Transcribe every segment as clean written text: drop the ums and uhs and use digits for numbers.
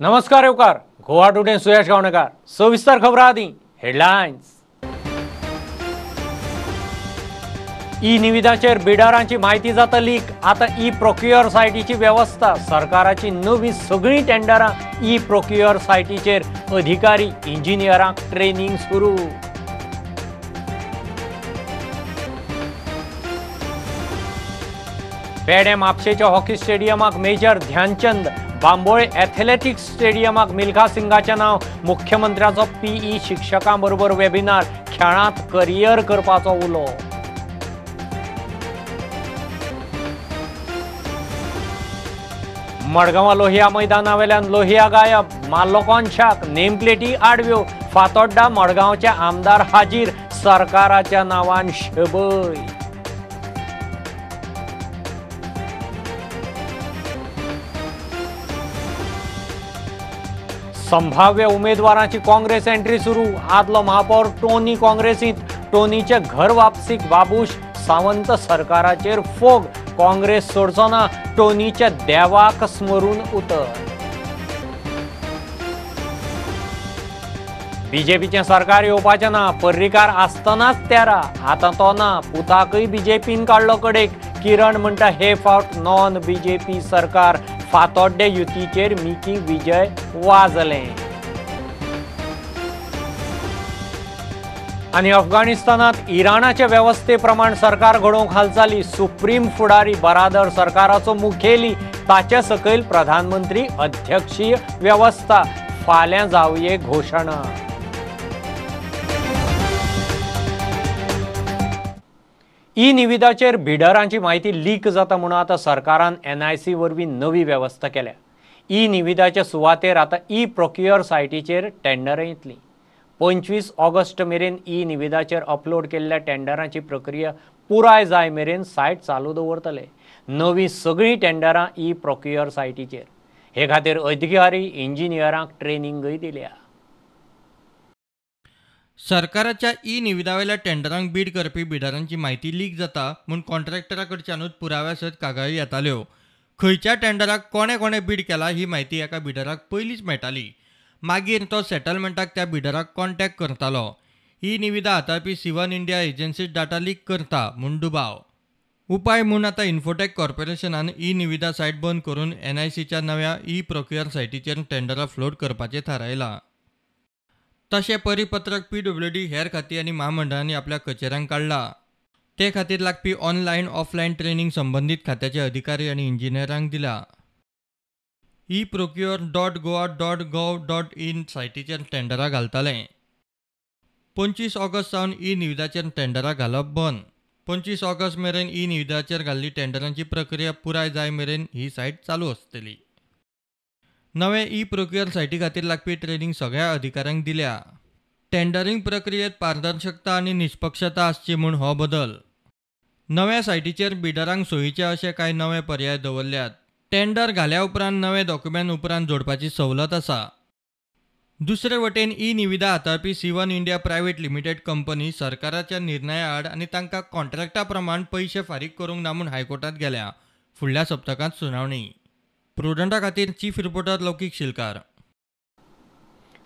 नमस्कार येवकार गोवा टुडे सुयश गावणेकर। सविस्तर खबरां आदी हेडलायन्स। ई निविदाचेर बिडरांची म्हायती जाता लीक, आतां ई प्रोक्युअर सायटीची वेवस्था। सरकाराची नवी सगळीं टेंडरां ई प्रोक्युअर सायटीचेर, अधिकारी इंजिनियरांक ट्रेनिंग सुरू। पेडें म्हापशेच्या हॉकी स्टेडियमाक मेजर ध्यानचंद, बांबोळे एथलेटिक्स स्टेडियमाक मिल्खा सिंगाचें नांव। मुख्यमंत्र्याचो पीई शिक्षकां बरोबर वेबिनार, खेळांत करियर करपाचो उलो। मडगांवां लोहिया मैदाना वेल्यान लोहिया गायब, मारलो कोनशाक, नेमप्लेटी आडव्यो। फातोड्डा मडगांवचे आमदार हाजीर, सरकाराच्या नांवान शबय। संभाव्य उमेदवारांची काँग्रेस एंट्री सुरू। आदलो महापौर टोनी काँग्रेसीत, टोनीचे घर वापसीक बाबूश सावंत सरकाराचेर फोग। काँग्रेस सोडचो ना, टोनीच्या देवाक स्मरून उतर। बीजेपीचें सरकार येवपाचें ना, पर्रीकार आसतनाच तेरा, आतां तो ना, पुताकय बीजेपीन काडलो कडेक। किरण म्हणटा हे फावट नॉन बीजेपी सरकार। फातोड्डे युतीचेर मिकी विजय वाजलें। आनी अफगाणिस्तानात इराणाचे वेवस्थे प्रमाण सरकार घडोवंक हालचाली। सुप्रीम फुडारी बरादर सरकाराचो मुखेली, ताचे सकयल प्रधानमंत्री अध्यक्षीय वेवस्था। फाल्यां जावये घोशणा। ई निविदाचेर बिडरांची म्हायती लीक जाता म्हणून आतां सरकारान एनआयसी वरवीं नवी वेवस्था केल्या। ई निविदाच्या सुवातेर आतां ई प्रोक्युअर सायटीचेर टेंडरां येतलीं। 25 ऑगस्ट मेरेन ई निविदाचेर अपलोड केल्ल्या टेंडरांची प्रक्रिया पुराय जाय मेरेन सायट चालू दवरतले। नवी सगळीं टेंडरां ई प्रोक्युअर सायटीचेर, हे खातीर अधिकारी इंजिनियरांक ट्रेनिंगय दिल्या। सरकाराच्या ई निविदावेल्या टेंडरांक बीड करपी बिडरांची म्हायती लीक जाता म्हूण कॉन्ट्रॅक्टरा कडच्यानूच पुराव्या सयत कागाळी येताल्यो। खंयच्या टेंडराक कोणे कोणे बीड केला ही म्हायती एका बिडराक पयलींच मेळटाली, मागीर तो सेटलमेंटाक त्या बिडराक कॉन्टॅक्ट करतालो। ही निविदा हाताळपी Sivan India agency data leak करता म्हूण दुबाव। उपाय म्हूण आतां इन्फोटेक कॉर्पोरेशनान ई निविदा सायट बंद करून एनआयसीच्या नव्या ई प्रोक्युअर सायटीचेर टेंडरां फ्लोट करपाचें थारायलां। तशें परिपत्रक पीडब्ल्यूडी हेर खातीं आनी म्हामंडळांनी आपल्या कचेऱ्यांक काडलां। ते खातीर लागपी ऑनलायन ऑफलायन ट्रेनिंग संबंदीत खात्याचे अधिकारी आनी इंजिनियरांक दिला। eprocure.goa.gov.in सायटीचेर टेंडरां घालतले। 25 ऑगस्ट सावन ई निविदाचेर टेंडरां घालप बंद। 25 ऑगस्ट मेरेन ई निविदाचेर घाल्ली टेंडरांची प्रक्रिया पुराय जाय मेरेन ही सायट चालू आसतली। नवे ई प्रोक्युअर सायटी खातीर लागपी ट्रेनिंग सगळ्या अधिकाऱ्यांक दिल्या। टेंडरिंग प्रक्रियेत पारदर्शकता आनी निष्पक्षता आसची म्हूण हो बदल। नव्या सायटीचेर बिडरांक सोयीचे अशे कांय नवे पर्याय दवरल्यात। टेंडर घाल्या उपरांत नवे डॉक्युमेंट उपरांत जोडपाची सवलत आसा। दुसरे वटेन ई निविदा हाताळपी Sivan India private limited company सरकाराच्या निर्णया आड आनी तांकां कॉन्ट्रॅक्टा प्रमाण पयशे फारीक करूंक ना म्हूण हायकोर्टांत गेल्या। फुडल्या सप्तकांत सुनावणी। प्रुडंटा खातीर chief reporter Laukik Shilkar.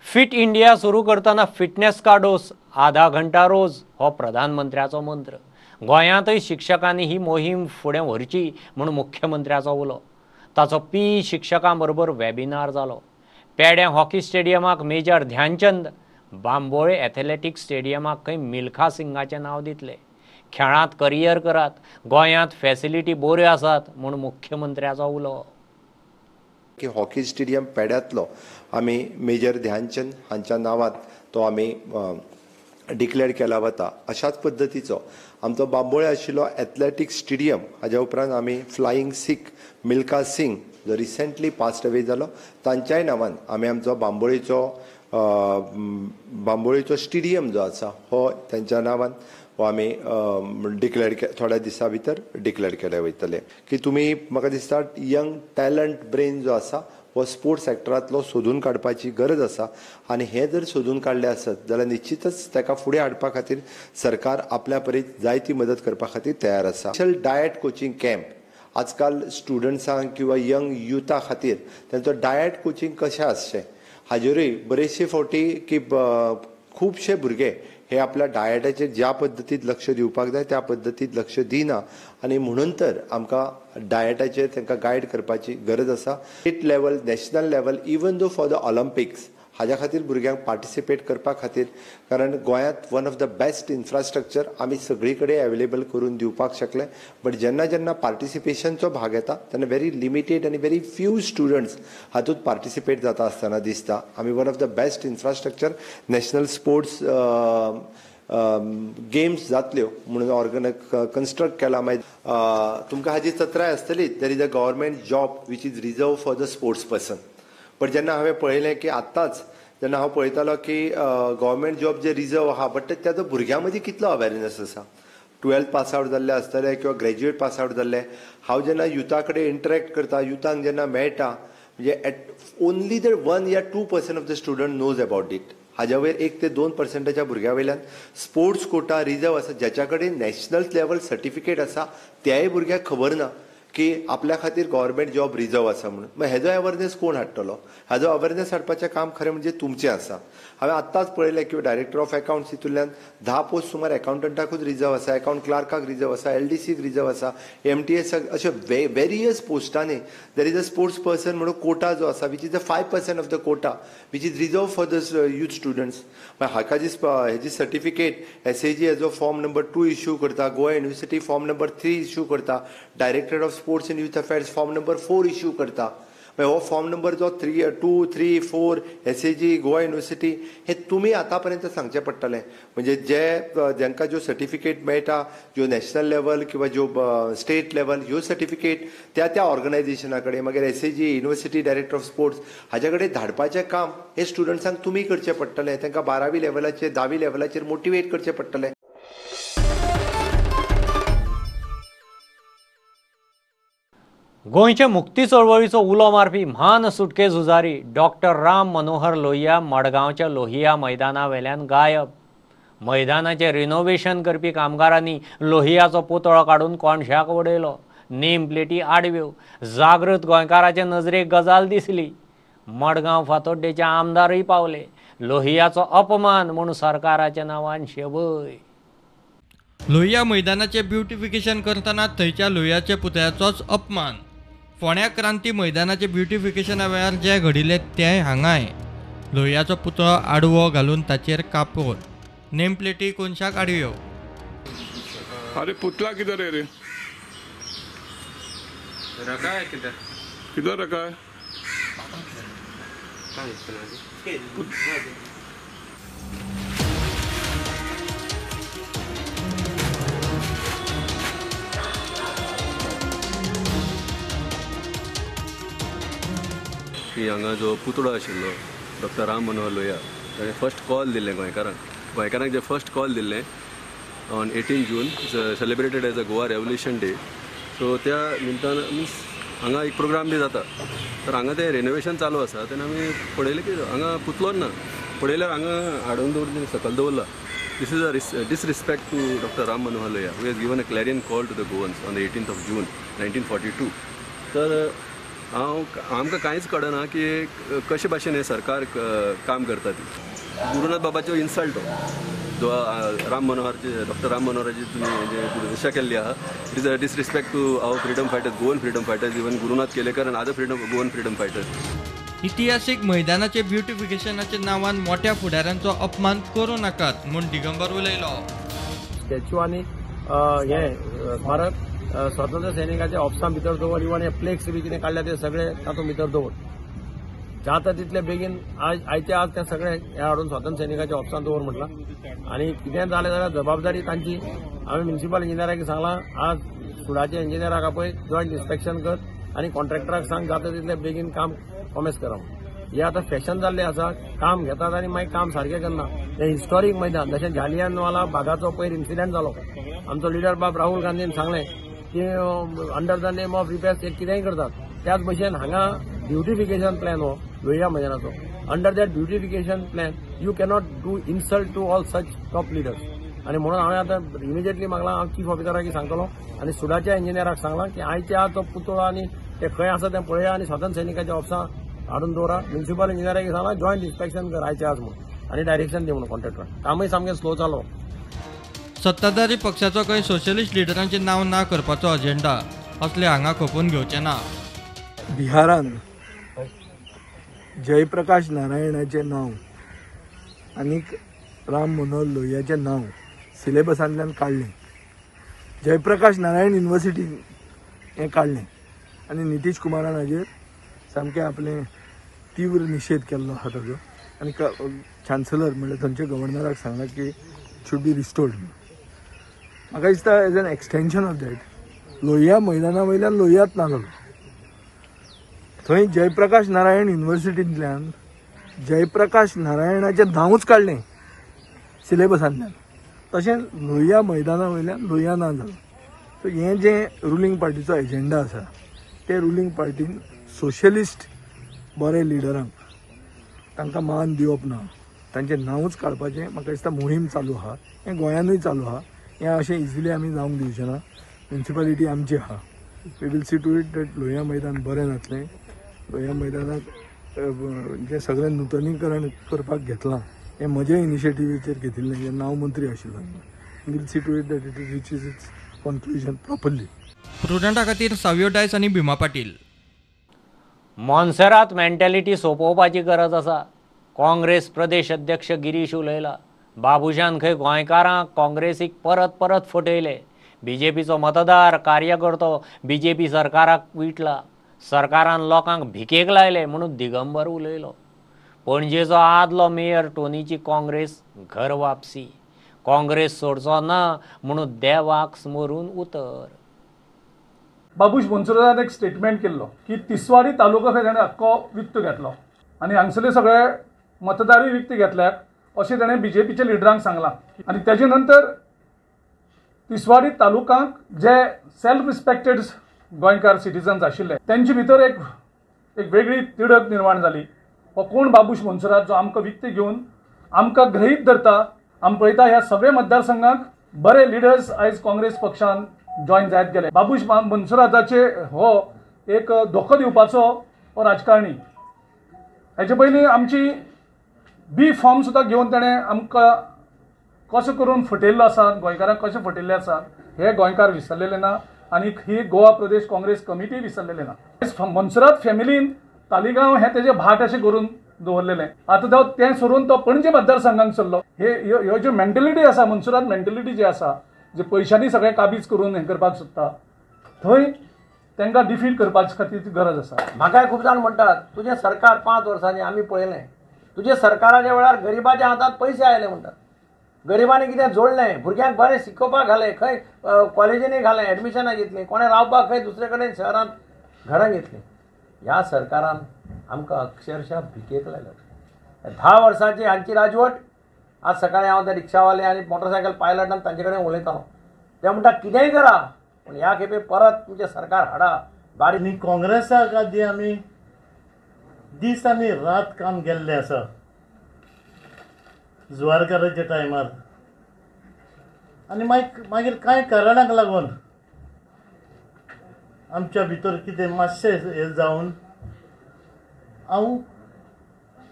Fit India सुरू करतना फिटनेस का डोस आधा घंटा रोज हो प्रधानमंत्र्याचो मंत्र। गोंयांतय शिक्षकांनी ही मोहीम फुडें व्हरची म्हूण मुख्यमंत्र्याचो उलो। ताचो पी शिक्षकां बरोबर वेबिनार जालो। पेड्यां हॉकी स्टेडियमाक मेजर ध्यानचंद, बांबोळे एथलेटिक्स स्टेडियमाक खंय मिल्खा सिंगाचें नांव दितले। खेळांत करियर करात, गोंयांत फॅसिलिटी बऱ्यो आसात म्हूण मुख्यमंत्र्याचो उलो। की हॉकी स्टेडियम पेड्यांतलो आमी मेजर ध्यानचंद हांच्या नांवात तो आमी डिक्लेअर केला वता। अशाच पद्दतीचो आमचो बांबोळे आशिल्लो एथलेटिक्स स्टेडियम, हाज्या उपरांत आमी फ्लायींग सीख मिल्खा सिंग जो रिसेंटली पास्ट अवे जालो तांच्याय नांवान आमी आमचो बांबोळेचो स्टेडियम जो आसा हो तांच्या नांवान हो आमी डिक्लेअर थोड्या दिसां भितर डिक्लेअर केले वयतले। की तुमी म्हाका दिसता यंग टॅलंट ब्रेन जो आसा हो स्पोर्ट्स सेक्टरांतलो सोदून काडपाची गरज आसा आनी हें जर सोदून काडलें आसत जाल्यार निश्चितच ताका फुडें हाडपा खातीर सरकार आपल्या परीत जायती मदत करपा खातीर तयार आसा। स्पेशल डायट कोचिंग कॅम्प आजकाल स्टुडंट्सांक किंवा यंग युथा खातीर तांचो डायट कोचिंग कशें आसचें हाजेरूय बरेचशे फावटी की खुबशे भुरगे हे आपल्या डायटाचेर ज्या पद्दतीत लक्ष दिवपाक जाय त्या पद्दतीत लक्ष दिना आनी म्हणून तर आमकां डायटाचेर तांकां गायड करपाची गरज आसा. State level, national level, even though for the Olympics हाज्या खातीर भुरग्यांक पार्टिसिपेट करपा खातीर, कारण गोंयांत one of the best infrastructure आमी सगळी कडेन एवेलेबल करून दिवपाक शकले. बट जेन्ना जेन्ना पार्टिसिपेशनचो भाग येता तेन्ना व्हेरी लिमिटेड आनी व्हेरी फ्यू स्टुडंट्स हातूंत पार्टिसिपेट जाता आसतना दिसता. आमी one of the best infrastructure national sports games जातल्यो म्हणून ऑर्गन कन्स्ट्रक्ट केला. मागीर तुमकां हाजी चत्राय आसतली, there is a government job which is reserve for the sports person. But जेन्ना हांवें पळयलें की आत्ताच जेन्ना हांव पळयतालो की गव्हर्मेंट जॉब जे रिजर्व आहा बट ताचो भुरग्यां मदीं कितलो अवेरनेस आसा. 12th pass out जाल्ले आसतले किंवा ग्रॅज्युएट पास आवट जाल्ले. हांव जेन्ना युथा कडेन इंटरेक्ट करता, युथांक जेन्ना मेळटा म्हणजे एट ओनली the 1 या 2% of the student knows about it. हाज्या वयर 1 ते 2% भुरग्यां वयल्यान स्पोर्ट्स कोटा रिजर्व आसा, ज्याच्या कडेन नॅशनल लेवल सर्टिफिकेट आसा त्याय भुरग्याक खबर ना की आपल्या खातीर गव्हर्मेंट जॉब रिजर्व आसा म्हणून. मागीर हेजो अवेरनेस कोण हाडटलो? हाजो अवेरनेस हाडपाचें काम खरें म्हणजे तुमचें आसा. हांवें आत्ताच पळयलें की डायरेक्टर ऑफ अकाउंट्स हितूंतल्यान 10 पोस्ट सुमार अकाउंटंटाकूच रिजर्व आसा, अकाउंट क्लार्काक रिजर्व आसा, एलडीसीक रिजर्व आसा, एमटीएसाक, अशे various पोस्टांनी there is a sports person म्हणून कोटा जो आसा which is the 5% of the quota which is reserve for the youth students. मागीर हाका जी हेजी सर्टिफिकेट एसएजी हेजो फॉर्म नंबर 2 इश्यू करता, Goa university form number 3 issue करता, director of sports and youth affairs form number 4 issue करता. मागीर हो फॉर्म नंबर जो 3, 2, 3, 4 एसएजी गोवा युनिवर्सिटी हे तुमी आतां पर्यंत सांगचें पडटलें. म्हणजे जे जांकां ज्यो सर्टिफिकेट मेळटा ज्यो नॅशनल लेवल किंवा ज्यो स्टेट लेवल ह्यो सर्टिफिकेट त्या त्या ऑर्गनायझेशना कडेन मागीर SAG university director of sports हाज्या कडेन धाडपाचें काम हे स्टुडंट्सांक तुमी करचें पडटलें. तांकां 12वी लेवलाचेर 10वी लेवलाचेर मोटिवेट करचें पडटलें. गोंयचे मुक्ती चळवळीचो उलो मारपी म्हान सुटके झुजारी डॉक्टर राम मनोहर लोहिया मडगांवच्या लोहिया मैदाना वेल्यान गायब. मैदानाचें रिनोव्हेशन करपी कामगारांनी लोहियाचो पुतळो काडून कोणशाक उडयलो. नेम प्लेटी आडव्यो. जागृत गोंयकाराचे नजरेक गजाल दिसली. मडगांव फातोड्डेचे आमदारूय पावले. लोहियाचो अपमान म्हूण सरकाराच्या नांवान शेबय. लोहिया मैदानाचें ब्युटिफिकेशन करतना थंयच्या लोहियाच्या पुतळ्याचोच अपमान. फोंड्या क्रांती मैदानाचे ब्युटिफिकेशना वेळार जें घडिल्लें तें हांगाय. लोहियाचो पुतळो आडवो घालून ताचेर कापोर, नेमप्लेटी कोनशाक आडव्यो. अरे पुतला किधर है रे? रखा है किधर? किधर रखा है? की हांगा जो पुतळो आशिल्लो डॉक्टर राम मनोहर लोहिया ताणें फर्स्ट कॉल दिल्लें गोंयकारांक. गोंयकारांक जे फर्स्ट कॉल दिल्लें on 18 June celebrated as a Goa revolution day. So त्या निमतान मिन्स हांगा एक प्रोग्राम बी जाता. तर हांगा तें रेनोवेशन चालू आसा तेन्ना आमी पळयलें की हांगा पुतळोच ना. पळयल्यार हांगा हाडून दवरले सकयल दवरला. This is a disrespect to doctor Ram Manohar Lohia who has given a clarion call to the Goans on the 18th of June 1942. तर हांव आमकां कांयच कळना की कशे भाशेन हें सरकार काम करता ती. गुरुनाथ बाबाचो इन्सल्ट हो जो राम मनोहरचे डॉक्टर राम मनोहराची तुमी जे दुर्दशा केल्ली आहा. It is a disrespect to our freedom fighters, Goan freedom fighters, even Gurunath Kelekar and other freedom Goan freedom fighters. इतिहासीक मैदानाचे ब्युटिफिकेशनाच्या नांवान मोठ्या फुडाऱ्यांचो अपमान करूं नाकात म्हूण दिगंबर उलयलो. स्टॅच्यू आनी हे स्मारक स्वातंत्र्य सैनिकाच्या ऑफिसां भितर दवर, इवन हे प्लेक्स बी कितें काडल्या ते सगळे तातूंत भितर दवर. जाता तितले बेगीन आज आयते आज ते सगळे हे हाडून स्वातंत्र्य सैनिकाच्या ऑफिसांत दवर म्हटलां. आनी कितें जालें जाल्यार जबाबदारी तांची. आमी म्युनिसिपल इंजिनियराक सांगलां आज सुडाच्या इंजिनियराक आपय, जॉयंट इन्स्पेक्शन कर आनी कॉन्ट्रॅक्टराक सांग जाता तितले बेगीन काम कॉमेस करा. हे आतां फॅशन जाल्लें आसा, काम घेतात आनी मागीर काम सारकें करना. हें हिस्टॉरीक मैदान, जशें जालियनवाला बागाचो पयर इन्सिडंट जालो, आमचो लिडर बाब राहुल गांधीन सांगलें की under the name of repairs एक कितेंय करतात. त्याच भशेन हांगा ब्युटिफिकेशन प्लॅन हो Lohia मैदानाचो. Under that beautification plan you cannot do insult to all such top leaders. आनी म्हणून हांवें आतां इमिजिएटली मागलां, हांव चीफ ऑफिसराक सांगतलो आनी सुडाच्या इंजिनियराक सांगलां की आयच्या आज तो पुतळो आनी ते खंय आसा तें पळया आनी स्वातंत्र्य सैनिकाच्या ऑफिसां हाडून दवरा. म्युनिसिपल इंजिनियराक सांगलां जॉयंट इन्स्पेक्शन कर आयच्या आज म्हणून आनी डायरेक्शन दी म्हणून कॉन्ट्रॅक्टराक. कामूय सामकें स्लो चालू. सत्ताधारी पक्षाचो खंय सोशलिस्ट लिडरांचें नांव ना करपाचो अजेंडा असले हांगा खपोवन घेवचे ना. बिहारान जयप्रकाश नारायणाचें नांव आनीक राम मनोहर लोहियाचें नांव सिलेबसांतल्यान काडलें. जयप्रकाश नारायण युनिवर्सिटीन हें काडलें आनी नितीश कुमारान हाजेर सामकें आपलें तीव्र निशेध केल्लो आसा ताजो आनी चान्सलर म्हणल्यार थंयच्या गव्हर्नराक सांगलां की should be restored. म्हाका दिसता as an extension of that Lohia मैदाना वयल्यान लोहियात ना जालो. थंय जयप्रकाश नारायण युनिवर्सिटींतल्यान जयप्रकाश नारायणाचें नांवूच काडलें सिलेबसांतल्यान. तशेंच लोहिया मैदाना वयल्यान लोहिया ना जालो. सो हें जें रुलींग पार्टीचो एजेंडा आसा ते रुलींग पार्टीन सोशलिस्ट बरे लिडरांक तांकां मान दिवप ना, तांचें नांवूच काडपाचें म्हाका दिसता मोहीम चालू आसा. हें गोंयानूय चालू आसा. हें अशें इजिली आमी जावंक दिवचें ना. म्युनिसिपालिटी आमची आसा. We will see to it that Lohia Maidan बरें जातलें. लोहिया मैदानाक जें सगळें नुतनीकरण करपाक घेतलां हें म्हज्या इनिशिएटिव्हीचेर घेतिल्लें जेन्ना हांव मंत्री आशिल्लो. Will see to it that it reaches its conclusion properly. प्रुडंटा खातीर सावियो डायस आनी भीमा पाटील. मोन्सेरात मेंटॅलिटी सोंपोवपाची गरज आसा. काँग्रेस प्रदेश अध्यक्ष गिरीश उलयला. बाबूशान खंय गोंयकारांक काँग्रेसीक परत परत फटयले. बीजेपीचो मतदार कार्यकर्तो बीजेपी सरकाराक विटला. सरकारान लोकांक भिकेक लायले म्हणून दिगंबर उलयलो. पणजेचो आदलो मेयर टोनीची काँग्रेस घर वापसी. काँग्रेस सोडचो ना म्हणून देवाक स्मरून उतर. बाबूश मोन्सेरातान एक स्टेटमेंट केल्लो की तिसवाडी तालुको खंय ताणें अख्खो विकतो घेतलो आनी हांगसरले सगळे मतदारूय विकते घेतल्यात अशें ताणें बीजेपीच्या लिडरांक सांगलां. आनी तेजे नंतर तिसवाडी तालुकांक जे सेल्फ रिस्पेक्टेड गोंयकार सिटीजन्स आशिल्ले तेंचे भितर एक वेगळी तिडक निर्माण जाली. हो कोण बाबूश मोन्सेरात जो आमकां विकते घेवन आमकां गृहीत धरता. आमी पळयता ह्या सगळे मतदारसंघाक बरे लिडर्स आयज काँग्रेस पक्षान जॉयन जायत गेले. बाबूश मोन्सेराताचे हो एक धोको दिवपाचो हो राजकारणी. हेजे पयलीं आमची बी फॉर्म सुद्दां घेवन ताणें आमकां कसो करून फटयल्लो आसा, गोंयकारांक कशें फटयल्ले आसा हे गोंयकार विसरलेले ना आनी ही गोवा प्रदेश काँग्रेस कमिटी विसरलेले ना. मोन्सेरात फॅमिलीन तालिगांव हें तेजें भाट अशें करून दवरलेलें. आतां तें सोडून तो पणजे मतदारसंघाक सरलो. हे ह्यो ज्यो मेंटेलिटी आसा, मोन्सेरात मेंटेलिटी जी आसा, जे पयशांनी सगळें काबीज करून हें करपाक सोदता, थंय तांकां डिफीट करपाचे खातीर गरज आसा. म्हाकाय खूब जाण म्हणटात तुजें सरकार 5 वर्सांनी आमी पळयलें, तुजे सरकाराच्या वेळार गरिबाच्या हातांत पयशे आयले म्हणटात. गरिबांनी कितें जोडलें, भुरग्यांक बरें शिकोवपाक घालें, खंय कॉलेजींनी घालें, एडमिशनां घेतलीं, कोणें रावपाक खंय दुसरे कडेन शहरांत घरां घेतलीं. ह्या सरकारान आमकां अक्षरशः भिकेक लायलो. 10 वर्सांची हांची राजवट. आज सकाळी हांव त्या रिक्षावाले आनी मोटरसायकल पायलटान तांचे कडेन उलयतालो. ते म्हणटा कितेंय करा पूण ह्या खेपे परत तुमचें सरकार हाडा. बारीक आनी काँग्रेसाक आदी आमी दीस आनी रात काम केल्लें आसा जुवारकाराच्या टायमार. आनी मागीर कांय कारणाक लागून आमच्या भितर कितें मातशें हें जावन हांव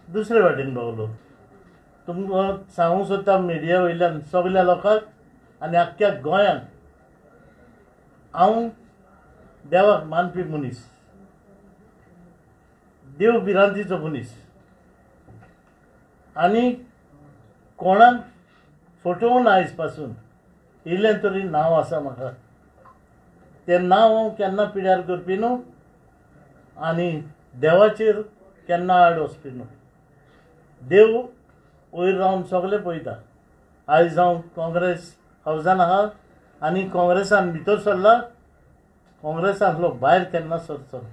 दुसरे वाटेन पावलो. तुमकां सांगूंक सोदता मिडिया वयल्यान सगल्या लोकांक आनी आख्ख्या गोंयांत हांव देवाक मानपी मनीस, देव भिरांतीचो मनीस आनी कोणाक फटोवन आयज पासून इल्लें तरी नांव आसा म्हाका, तें नांव हांव केन्ना पिड्यार करपी न्हू आनी देवाचेर केन्ना आड वचपी न्हू. देव वयर रावन सगळें पळयता. आयज हांव काँग्रेस हावजान आहा आनी काँग्रेसान भितर सरला, काँग्रेसांतलो भायर केन्ना सरचो.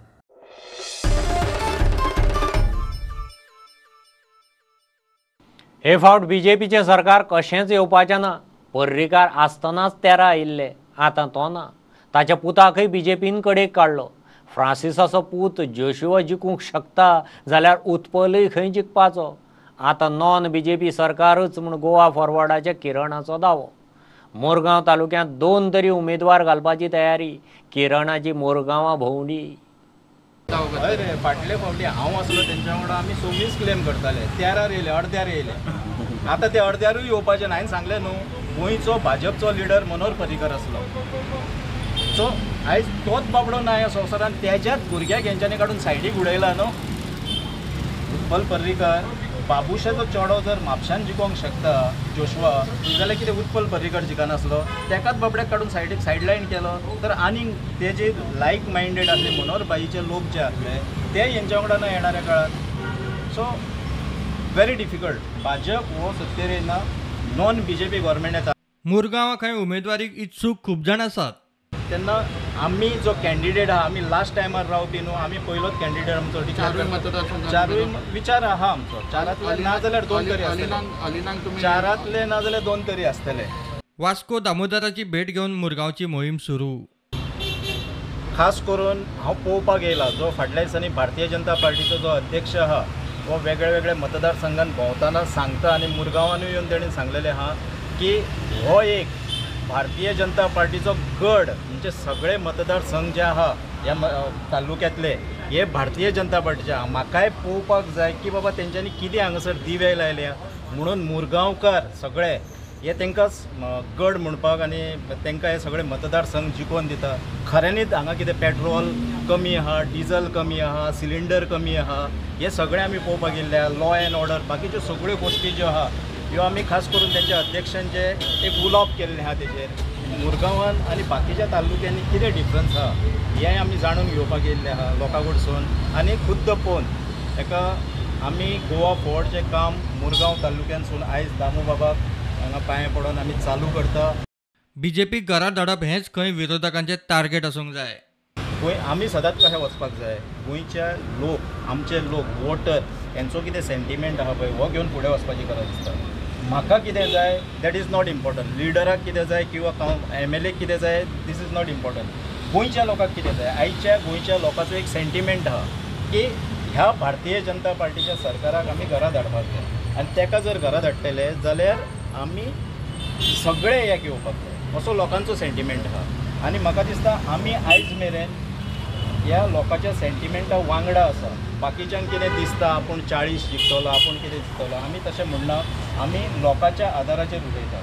हे फावट बीजेपीचें सरकार कशेंच येवपाचें ना. पर्रीकार आसतनाच 13 आयिल्ले, आतां तो ना. ताच्या पुताकय बीजेपीन कडेक काडलो. फ्रांसिसाचो पूत जोशुआ जिखूंक शकता जाल्यार उत्पलय खंय जिखपाचो. आतां नॉन बीजेपी सरकारच म्हूण गोवा फॉरवर्डाच्या किरणाचो दावो. मोरगांव तालुक्यांत 2 तरी उमेदवार घालपाची तयारी. किरणाची मोरगांवां भोंवडी. हय रे, फाटले फावटी हांव आसलो तेंच्या वांगडा आमी 26 क्लेम करताले, 13 येयले, अर्द्यार येयले. आतां ते अर्द्यारूय येवपाचे ना. हांवें सांगलें न्हू, गोंयचो भाजपचो लिडर मनोहर पर्रीकर आसलो, सो आयज तोच बाबडो ना ह्या संवसारान. तेज्याच भुरग्याक हेंच्यांनी काडून सायडीक उडयला न्हू. उत्पल पर्रीकर बाबुशाचो चेडो जर म्हापशान जिखोंक शकता जोशवा, जाल्यार कितें उत्पल पर्रीकर जिखनासलो? तेकाच बाबड्याक काडून सायडीक सायडलायन केलो तर आनीक ते जे लायक मायंडेड आसले मनोहर भाईचे लोक जे आसले ते हेंच्या वांगडा ना येणाऱ्या काळात. So very difficult. भाजप हो सत्तेर येना, नॉन बीजेपी गव्हर्मेंट येता. मुरगांवां खंय उमेदवारीक इत्सूक खूब जाण आसात. तेन्ना आमी जो कॅन्डिडेट आहा, आमी लास्ट टायमार रावपी न्हू, आमी पहिलोच कॅन्डिडेट आमचो डिक्लेअर. चारूय विचार आहा आमचो, चारांतले ना जाल्यार 2 तरी आसतले, चारांतले ना जाल्यार 2 तरी आसतले. वास्को दामोदराची भेट घेवन मुरगांवची मोहीम सुरू. खास करून हांव पळोवपाक येयला जो फाटल्या दिसांनी भारतीय जनता पार्टीचो जो अध्यक्ष आहा हो वेगळे वेगळे मतदारसंघान भोंवतना सांगता आनी मुरगांवानूय येवन तेणें सांगलेलें आहा की हो एक भारतीय जनता पार्टीचो गड, म्हणजे सगळे मतदारसंघ जे आहा ह्या तालुक्यांतले हे भारतीय जनता पार्टीचे आहा. म्हाकाय पळोवपाक जाय की बाबा तेंच्यांनी कितें हांगासर दिवे लायल्या म्हणून मुरगांवकार सगळे हे तांकां गड म्हणपाक आनी तांकां हे सगळे मतदारसंघ जिखोवन दिता. खऱ्यांनीच हांगा कितें पेट्रोल कमी आहा, डिजल कमी आहा, सिलिंडर कमी आहा, हे सगळें आमी पळोवपाक गेल्ले आहा. लॉ एन्ड ऑर्डर बाकीच्यो सगळ्यो गोश्टी ज्यो आहा ह्यो आमी खास करून तेंच्या अध्यक्षांचे एक उलोवप केल्लें आहा तेजेर. मुरगांवान आनी बाकीच्या तालुक्यांनी कितें डिफरन्स आहा हें आमी जाणून घेवपाक येयल्लें आहा लोकां कडसून आनी खुद्द पळोवन एका आमी गोवा फॉरवर्डचें काम मुरगांव तालुक्यांतसून आयज दामू बाबाक हांगा पांये पडून आमी चालू करता. बीजेपी घरा धाडप हेंच खंय विरोधकांचें टार्गेट आसूंक जाय. गोंय आमी सदांच कशें वचपाक जाय, गोंयच्या लोक, आमचे लोक वोटर हेंचो कितें सेंटिमेंट आहा पळय हो घेवन फुडें वचपाची गरज आसता. म्हाका कितें जाय that is not important, लिडराक कितें जाय किंवा एमएलए कितें जाय this is not important. गोंयच्या लोकांक कितें जाय, आयच्या गोंयच्या लोकांचो एक सेंटिमेंट आहा की ह्या भारतीय जनता पार्टीच्या सरकाराक आमी घरा धाडपाक जाय आनी तेका जर घरा धाडटले जाल्यार आमी सगळे ह्याक येवपाक जाय असो लोकांचो सेंटिमेंट आहा. आनी म्हाका दिसता आमी आयज मेरेन ह्या लोकांच्या सेंटिमेंटा वांगडा आसा. बाकीच्यांक कितें दिसता आपूण 40 जिखतलो, आपूण कितें जिखतलो, आमी तशें म्हणना, आमी लोकांच्या आदाराचेर उलयता.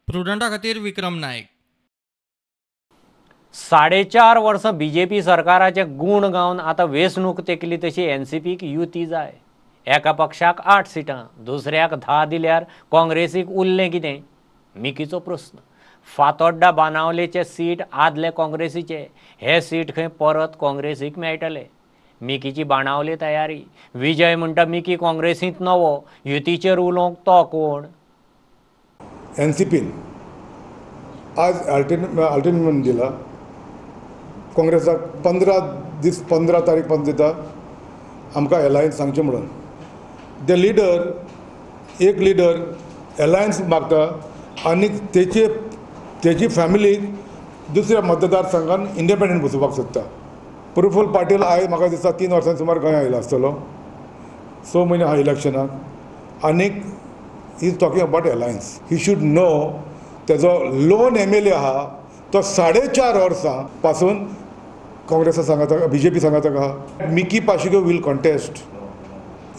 प्रुडंटा खातीर विक्रम नायक. 4.5 वर्सां बीजेपी सरकाराचे गूण गावन आतां वेंचणूक तेकली तशी एनसीपीक युती जाय. एका पक्षाक 8 सिटां, दुसऱ्याक 10 दिल्यार काँग्रेसीक उरलें कितें? मिकीचो प्रस्न. फातोड्डा बाणावलेचे सीट आदले काँग्रेसीचे, हे सीट खंय परत काँग्रेसीक मेळटले. मिकीची बाणावले तयारी. विजय म्हणटा मिकी काँग्रेसींत नवो, युतीचेर उलोवंक तो कोण? एनसीपीन आज अल्टिमेटम दिला काँग्रेसाक 15 दीस, 15 तारीख पर्यंत दिता आमकां एलायन्स सांगचें म्हणून. The leader, एक लिडर एलायन्स मागता आनी तेची फॅमिली दुसऱ्या मतदारसंघान इंडिपेंडंट बसोवपाक सोदता. प्रफुल्ल पाटील आयज म्हाका दिसता 3 वर्सां सुमार गोंया आयला आसतलो, 6 म्हयने आहा इलेक्शनाक, आनीक he is talking about alliance. He should know तेजो लोन एम एल ए आहा तो 4.5 वर्सां पासून काँग्रेसा सांगाता, बीजेपी सांगाता आहा. Mickey Pacheco will contest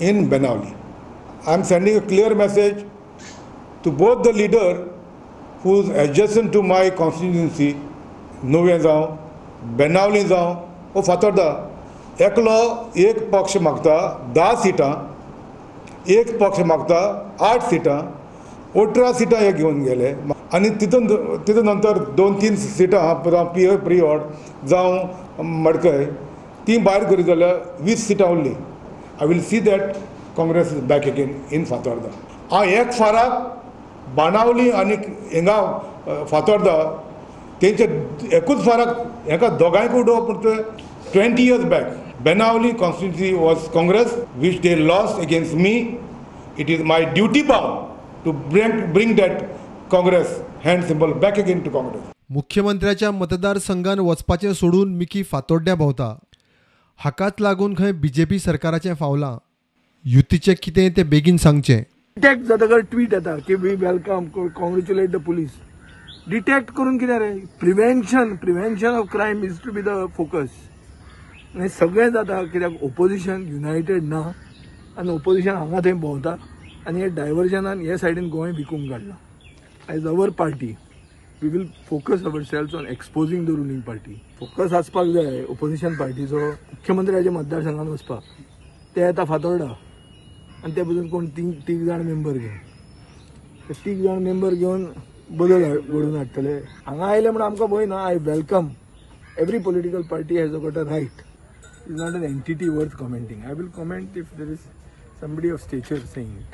in Benaulim. I am sending a clear message to both the leader who is adjacent to my constituency, Nuvem जावं, बेनावली जावं वो फातोर्डा. एकलो एक पक्ष मागता 10 सिटां, एक पक्ष मागता 8 सिटां, 18 सिटां हे घेवन गेले आनी तितून तितून नंतर 2-3 सिटां आहा पी प्रियोड जावं मडकय ती भायर करीत जाल्यार 20 सिटां उरलीं. I will see that Congress is back again in Fatorda. हांव एक फाराक बाणावली आनी हिंगा फातोर्डा तेंचे एकूच फाराक हेका दोगांयक उडोवप म्हणटा. 20 years back Benaulim constituency was Congress which they lost against me. It is my duty bound to bring that Congress hand symbol back again to Congress. मुख्यमंत्र्याच्या मतदारसंघान वचपाचें सोडून मिकी फातोड्ड्या भोंवता. हाकाच लागून खंय बीजेपी सरकाराचें फावलां. युतीचें कितें तें बेगीन सांगचें. अटॅक जातकर ट्वीट येता की we welcome, congratulate the police. Detect करून कितें रे, prevention of crime is to be the focus. आनी सगळें जाता कित्याक ओपोजिशन युनायटेड ना आनी ओपोजिशन हांगा थंय भोंवता आनी हे डायवर्जनान हे सायडीन गोंय विकूंक काडलां. As our party we will focus ourselves on exposing the ruling party. Focus आसपाक जाय ओपोजिशन पार्टीचो मुख्यमंत्र्याच्या मतदारसंघान वचपाक. ते येता फातोर्डा आनी ते पसून कोण तीग जाण मेंबर घेवन, ते तीग जाण मेंबर घेवन बदल घडोवन हाडटले. हांगा आयले म्हूण आमकां भंय ना. I welcome every political party has got a right. Is not an entity worth commenting. I will comment if there is somebody of stature saying it.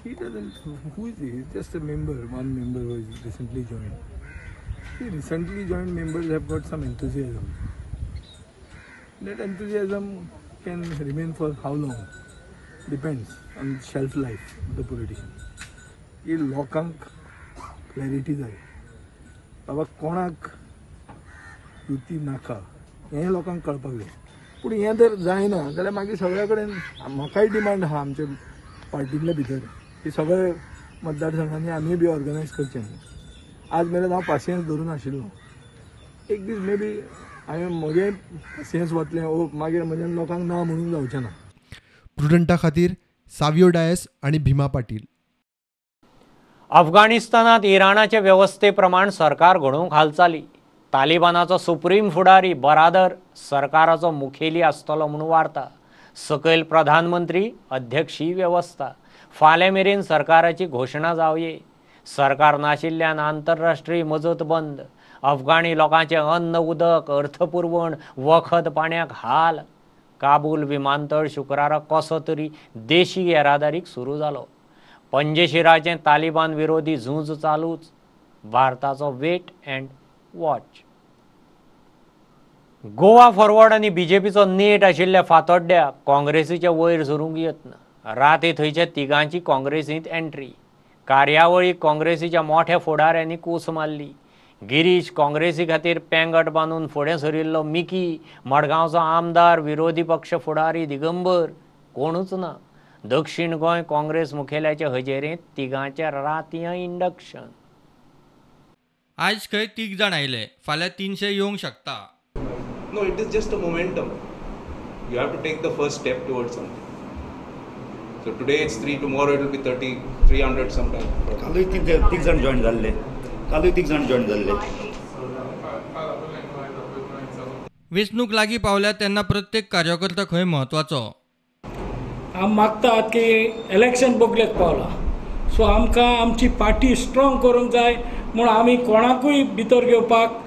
He doesn't, who is he? He's just a member, one member who is recently joined. See, recently joined members have got some enthusiasm. That enthusiasm can remain for how long? Depends on shelf life of the politician. ही लोकांक clarity जाय, बाबा कोणाक युती नाका हें लोकांक कळपाक जाय. पूण हें जर जायना जाल्यार मागीर सगळ्या कडेन म्हाकाय डिमांड आहा आमच्या पार्टींतल्या भितर की सगळे मतदारसंघांनी आमी बी ऑर्गनायज करचें. आज मेरेन हांव पासियेंस धरून आशिल्लो. एक दीस मे बी हांवें म्हजें पासियेंस वतलें ओ मागीर म्हज्यान लोकांक ना म्हणून जावचें ना. प्रुडंटा खातीर सावियो डायस आनी भीमा पाटील. अफगाणिस्तानात इराणाचे वेवस्थे प्रमाण सरकार घडोवंक हालचाली. तालिबानाचो सुप्रीम फुडारी बरादर सरकाराचो मुखेली आसतलो म्हूण वार्ता. सकयल प्रधानमंत्री अध्यक्षीय वेवस्था. फाल्यां मेरेन सरकाराची घोशणा जावये. सरकार नाशिल्ल्यान आंतरराष्ट्रीय मजत बंद. अफगाणी लोकांचें अन्न उदक अर्थपुरवण वखद पाण्याक हाल. काबूल विमानतळ शुक्रारा कसो तरी देशी येरादारीक सुरू जालो. पंजशिराचें तालिबान विरोधी झूंज चालूच. भारताचो wait and watch. Goa forward आनी बीजेपीचो नेट आशिल्ल्या फातोड्ड्या काँग्रेसीचे वयर सरूंक यत्न. राती थंयच्या तिगांची काँग्रेसींत एंट्री. कार्यावळीक काँग्रेसीच्या मोठ्या फुडाऱ्यांनी कूस मारली. गिरीश काँग्रेसी खातीर पेंगट बांदून फुडें सरिल्लो मिकी, मडगांवचो आमदार, विरोधी पक्ष फुडारी दिगंबर कोणूच ना. दक्षिण गोंय काँग्रेस मुखेल्याचे हजेरेंत तिगांचे रातयां इंडक्शन. आयज खंय तीग जाण आयले, फाल्यां 300 येवंक शकता. No, it is just a momentum. You have to take the first step towards something. So today it's 3, tomorrow it will be 30, 300 sometime. कालूय तीग जाण जॉईन जाल्ले, कालूय तीग जाण जॉईन जाल्ले. वेंचणूक लागीं पावल्या तेन्ना प्रत्येक कार्यकर्ता खंय म्हत्वाचो. आमी मागतात की इलेक्शन बगलेक पावलां, सो आमकां आमची पार्टी स्ट्रॉंग करूंक जाय म्हूण आमी कोणाकूय भितर घेवपाक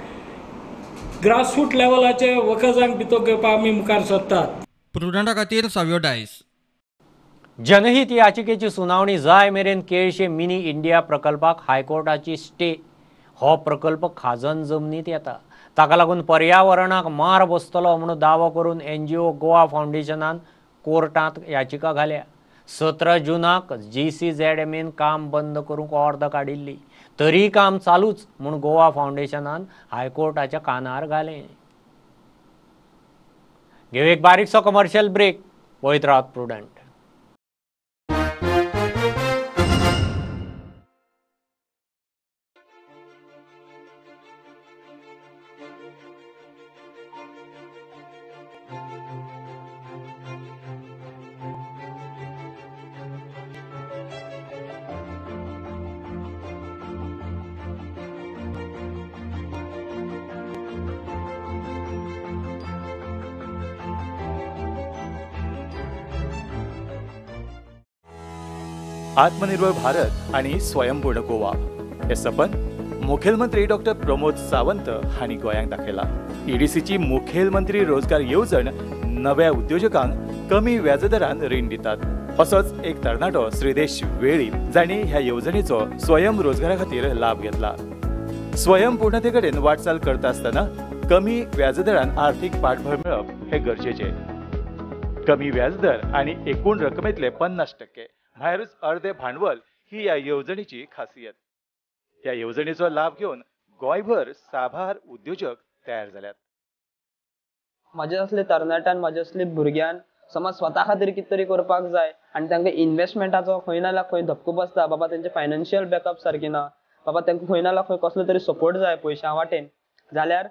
ग्रासरूट लेवलाचे वर्कर्सांक भितर घेवपाक आमी मुखार सरतात. प्रुडंटा खातीर सावियो डायस. जनहित याचिकेची सुनावणी जाय मेरेन केळशे मिनी इंडिया प्रकल्पाक हायकोर्टाची स्टे. हो प्रकल्प खाजन जमनीत येता, ताका लागून पर्यावरणाक मार बसतलो म्हणून दावो करून एनजीओ गोवा फावंडेशनान कोर्टांत याचिका घाल्या. 17 जूनाक GCZMN काम बंद करूंक ऑर्द काडिल्ली, तरी काम चालूच म्हूण गोवा फावंडेशनान हायकोर्टाच्या कानार घालें. घेवं एक बारीकसो कमर्शियल ब्रेक. पळयत रावात प्रुडंट. आत्मनिर्भर भारत आणि स्वयंपूर्ण गोवा हे सपन मुखेलमंत्री डॉक्टर प्रमोद सावंत हांणी गोंयांक दाखयला. ईडीसीची मुखेलमंत्री रोजगार येवजण नव्या उद्योजकांक कमी व्याजदरान रीण दितात. असोच एक तरणाटो श्रीदेश वेळीप जांणी ह्या येवजणेचो स्वयं रोजगारा खातीर लाभ घेतला. स्वयंपूर्णते कडेन वाटचाल करता आसतना कमी व्याजदरान आर्थिक पाठबळ मेळप हे गरजेचें. कमी व्याजदर आनी एकूण रकमेतले 50% भायरूच अर्दे भांडवल ही ह्या येवजणेची खासियत. ह्या येवजणेचो लाभ घेवन गोंयभर साबार उद्योजक तयार जाल्यात. म्हाजे असले तरणाट्यान, म्हाजे असले भुरग्यान समज स्वता खातीर कितें तरी करपाक जाय आनी तांकां इन्वेस्टमेंटाचो खंय ना जाल्यार खंय धपको बसता. बाबा तेंचे फायनान्शियल बॅकअप सारकें ना बाबा तांकां खंय ना खंय कसलो तरी सपोर्ट जाय पयशां वाटेन जाल्यार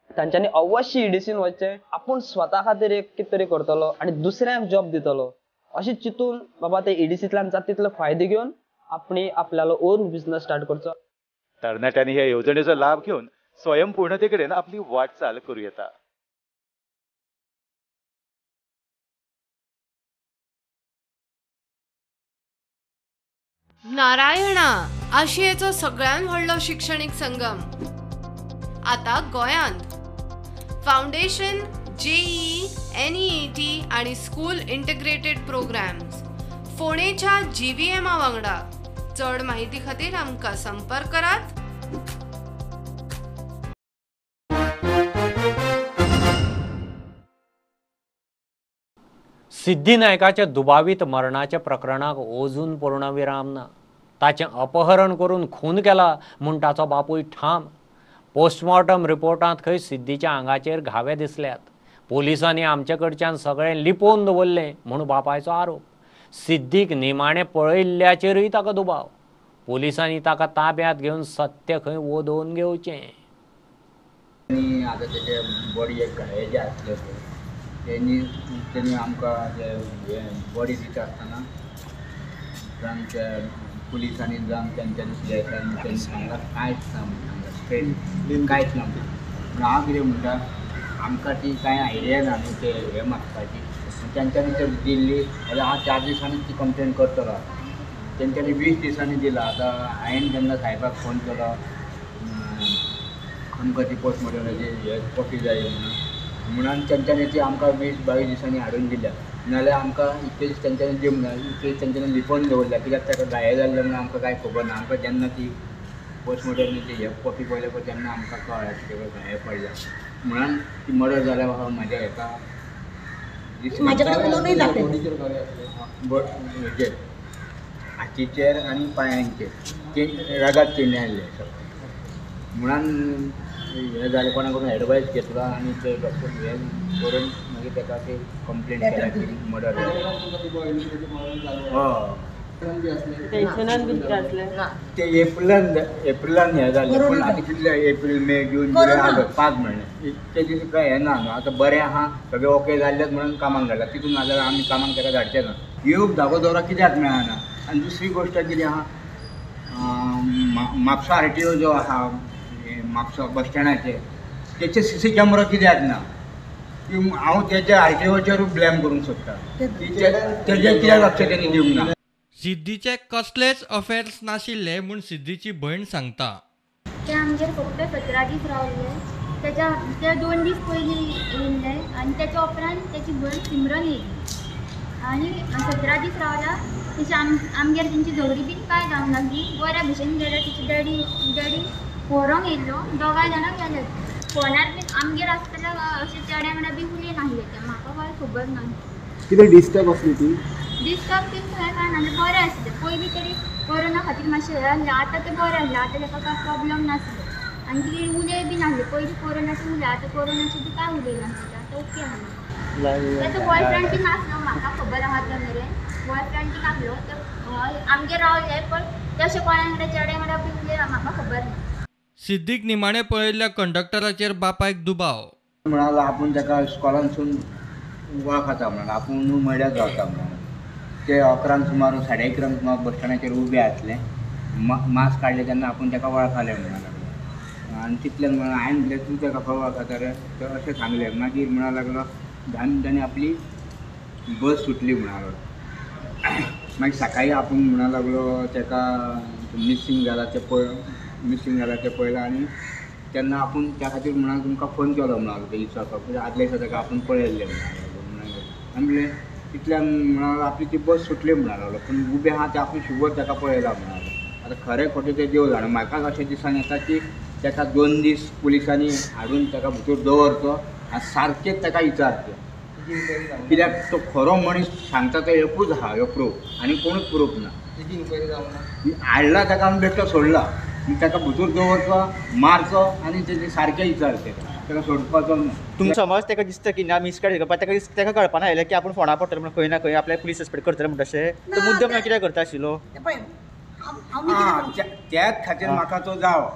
तांच्यांनी अवश्य ईडीसीन वचचें. आपूण स्वता खातीर एक कितें तरी करतलो आनी दुसऱ्यांक जॉब दितलो अशें चिंतून बाबा ते ईडीसींतल्यान जाता तितलो फायदो घेवन आपणी आपल्यालो ओन बिजनस स्टार्ट करचो. तरणाट्यांनी ह्या येवजणेचो लाभ घेवन स्वयंपूर्णते कडेन आपली वाटचाल करूं येता. नारायणा आशियेचो सगळ्यात व्हडलो शिक्षणीक संगम आता गोयांत. फाउंडेशन, जेईई, एनईईटी आणि स्कूल इंटिग्रेटेड प्रोग्राम्स फोंडेच्या जीव्हीएमा वांगडा. चड माहिती खातीर आमकां संपर्क करात. सिद्धी नायकाच्या दुबावीत मरणाच्या प्रकरणाक अजून पूर्णविराम ना. ताचें अपहरण करून खून केला म्हूण ताचो बापूय ठाम. पोस्टमॉर्टम रिपोर्टांत खंय सिद्धीच्या आंगाचेर घावे दिसल्यात. पोलिसांनी आमचे कडच्यान सगळें लिपोवन दवरलें म्हूण बापायचो आरोप. सिद्धीक निमाणें पळयिल्ल्याचेरूय ताका दुबाव. पोलिसांनी ताका ताब्यांत घेवन सत्य खंय वोदोवन घेवचें. आनी आतां तेजे बॉडयेक घाये जे आसले पळय तेणी तेणी आमकां जे बॉडी दिता आसतना जावन त्या पुलिसांनी जावन तेंच्यांनी सिलेक्शन तेणी सांगलां कांयच ना म्हणून सांगलां स्ट्रेट कांयच ना म्हणून. पूण हांव कितें म्हणटा आमकां ती कांय आयडिया ना न्हू ते हें मागपाची. तेंच्यांनी जर दिल्ली जाल्यार हांव 4 दिसांनी ती कंप्लेन करतलो. तेंच्यांनी 20 दिसांनी दिला. आतां हांवें जेन्ना साहेबाक फोन केलो आमकां ती पोस्टमॉर्टमाची हे कॉपी जाय म्हणून तेंच्यांनी ती आमकां 20-22 दिसांनी हाडून दिल्या. नाजाल्यार आमकां इतले दीस तेंच्यांनी दिवंक ना, इतले दीस तेंच्यांनी लिपोवन दवरल्या. कित्याक ताका घाये जाल्ले म्हणून आमकां कांय खबर ना. आमकां जेन्ना ती पोस्टमॉर्टमाची हे कॉपी पळयल्या पळय तेन्ना आमकां कळ्ळें की ताका घाये पडल्या म्हणून ती मर्डर जाल्या. बाबा म्हाज्या हेका हेजेर हातीचेर आनी पांयांचेर ते रगात चेडणे आसले सगळें म्हणून हें जालें. कोणा कडून एडवायस घेतलो आनी ते डॉक्टर हें करून मागीर ताका ते कंप्लेन केल्या की मर्डर जालें. हय ते एप्रिलान हें जालें. पूण आतां कितले एप्रील, मे, जून, जुलय, ऑगस्ट 5 म्हयने ते दीस कांय हें ना न्हू. आतां बरें आहा सगळें ओके जाल्लेच म्हणून कामाक धाडला. तितून नाजाल्यार आमी कामाक ताका धाडचे ना. येवंक धागो दवरा कित्याक मेळना. आनी दुसरी गोश्ट कितें आहा, म्हापसा आरटीओ जो आहा म्हापसा बस स्टँडाचेर तेचे सीसी कॅमेरा कित्याक ना. हांव तेच्या आरटीओचेरूय ब्लेम करूंक सोदता. तेजेर कित्याक लक्ष तेणी दिवंक ना. सिद्धीचे कसलेच अफेर्स नाशिल्ले म्हूण सिद्धीची भयण सांगता. ते आमगेर फक्त 17 दीस रावले. तेच्या ते 2 दीस पयलीं येयल्ले आनी तेच्या उपरांत तेची भयण सिमरन येयली आनी 17 दीस रावला. तशें आमगेर तेंची झगडी बीन कांय जावंक नासली. बऱ्या भशेन गेले. तिची डॅडी व्हरोंक येयल्लो. दोगांय जाणां गेले. फोनार बीन आमगेर आसतना अशें चेड्या वांगडा बी उलयनासले ते. म्हाका कांय खबर ना. कितें डिस्टर्ब आसली ती? डिस्टर्ब बीन थंय कांय नासलें. बरें आसलें. पयलीं तरी कोरोना खातीर मातशें हें आसलें. आतां तें बरें आसलें. आतां ताका कांय प्रोब्लम नासलो आनी कितें उलय बी नासलें. पयलीं कोरोनाचें उलय, आतां कोरोनाचें बी कांय उलयनासलें. आतां ओके आसलें. ताचो बॉयफ्रेंड बी नासलो म्हाका खबर आहा तो मेरेन. बॉयफ्रेंड बी नासलो. ते आमगेर रावले पण तशें कोणा वांगडा चेड्या वांगडा बी उलयना म्हाका खबर ना. सिद्धीक निमाणें पळयल्ल्या कंडक्टराचेर बापायक दुबाव. म्हणालो आपूण ताका इस्कॉलानसून वळखता म्हणून आपूण मड्याक रावता म्हणून. ते 11 सुमार 11:30 सुमार बस स्टँडाचेर उबे आसले. मास्क काडले तेन्ना आपूण ताका वळखले म्हणून लागलो. आनी तितल्यान म्हणून हांवें म्हणलें तूं ताका खंय वळखता रे तर अशें सांगलें. मागीर म्हणूंक लागलो 10 मिनटांनी आपली बस सुटली म्हणून. मागीर सकाळीं आपूण म्हणूंक लागलो ताका मिसींग जाला तें पळय, मिसींग जाला तें पळयलां आनी तेन्ना आपूण त्या खातीर म्हणून तुमकां फोन केलो म्हणून ते विचारपाक. कित्याक आदल्या दिसा ताका आपूण पळयल्लें म्हणून. आनी म्हणलें तितल्यान म्हणून आपली ती बस सुटली म्हणून लागलो. पूण उबें आहा तें आपूण शुवर ताका पळयला म्हणून. आतां खरें खोटें तें देव जाणा. म्हाका अशें दिसान येता की ताका 2 दीस पुलिसांनी हाडून ताका भितर दवरचो आनी सारकेंच ताका विचारचें. कित्याक तो खरो मनीस सांगता तो एकूच आहा, ह्यो प्रूफ आनी कोणूच प्रूफ ना. हाडला ताका आमी बेश्टो सोडला. ताका भितर दवरचो, मारचो आनी तेजे सारकें विचारचें, ताका सोडपाचो ना. तुमकां समज ताका दिसता की ना मिसगायड करपाक ताका ताका कळपाना आयलें की आपूण फोंडा पडटलो म्हणून खंय ना खंय आपल्याक पुलीस सस्पेक्ट करतले म्हणटा अशें तो मुद्दम ना कित्याक करता आशिल्लो. पळय त्याच खातीर म्हाका तो जावो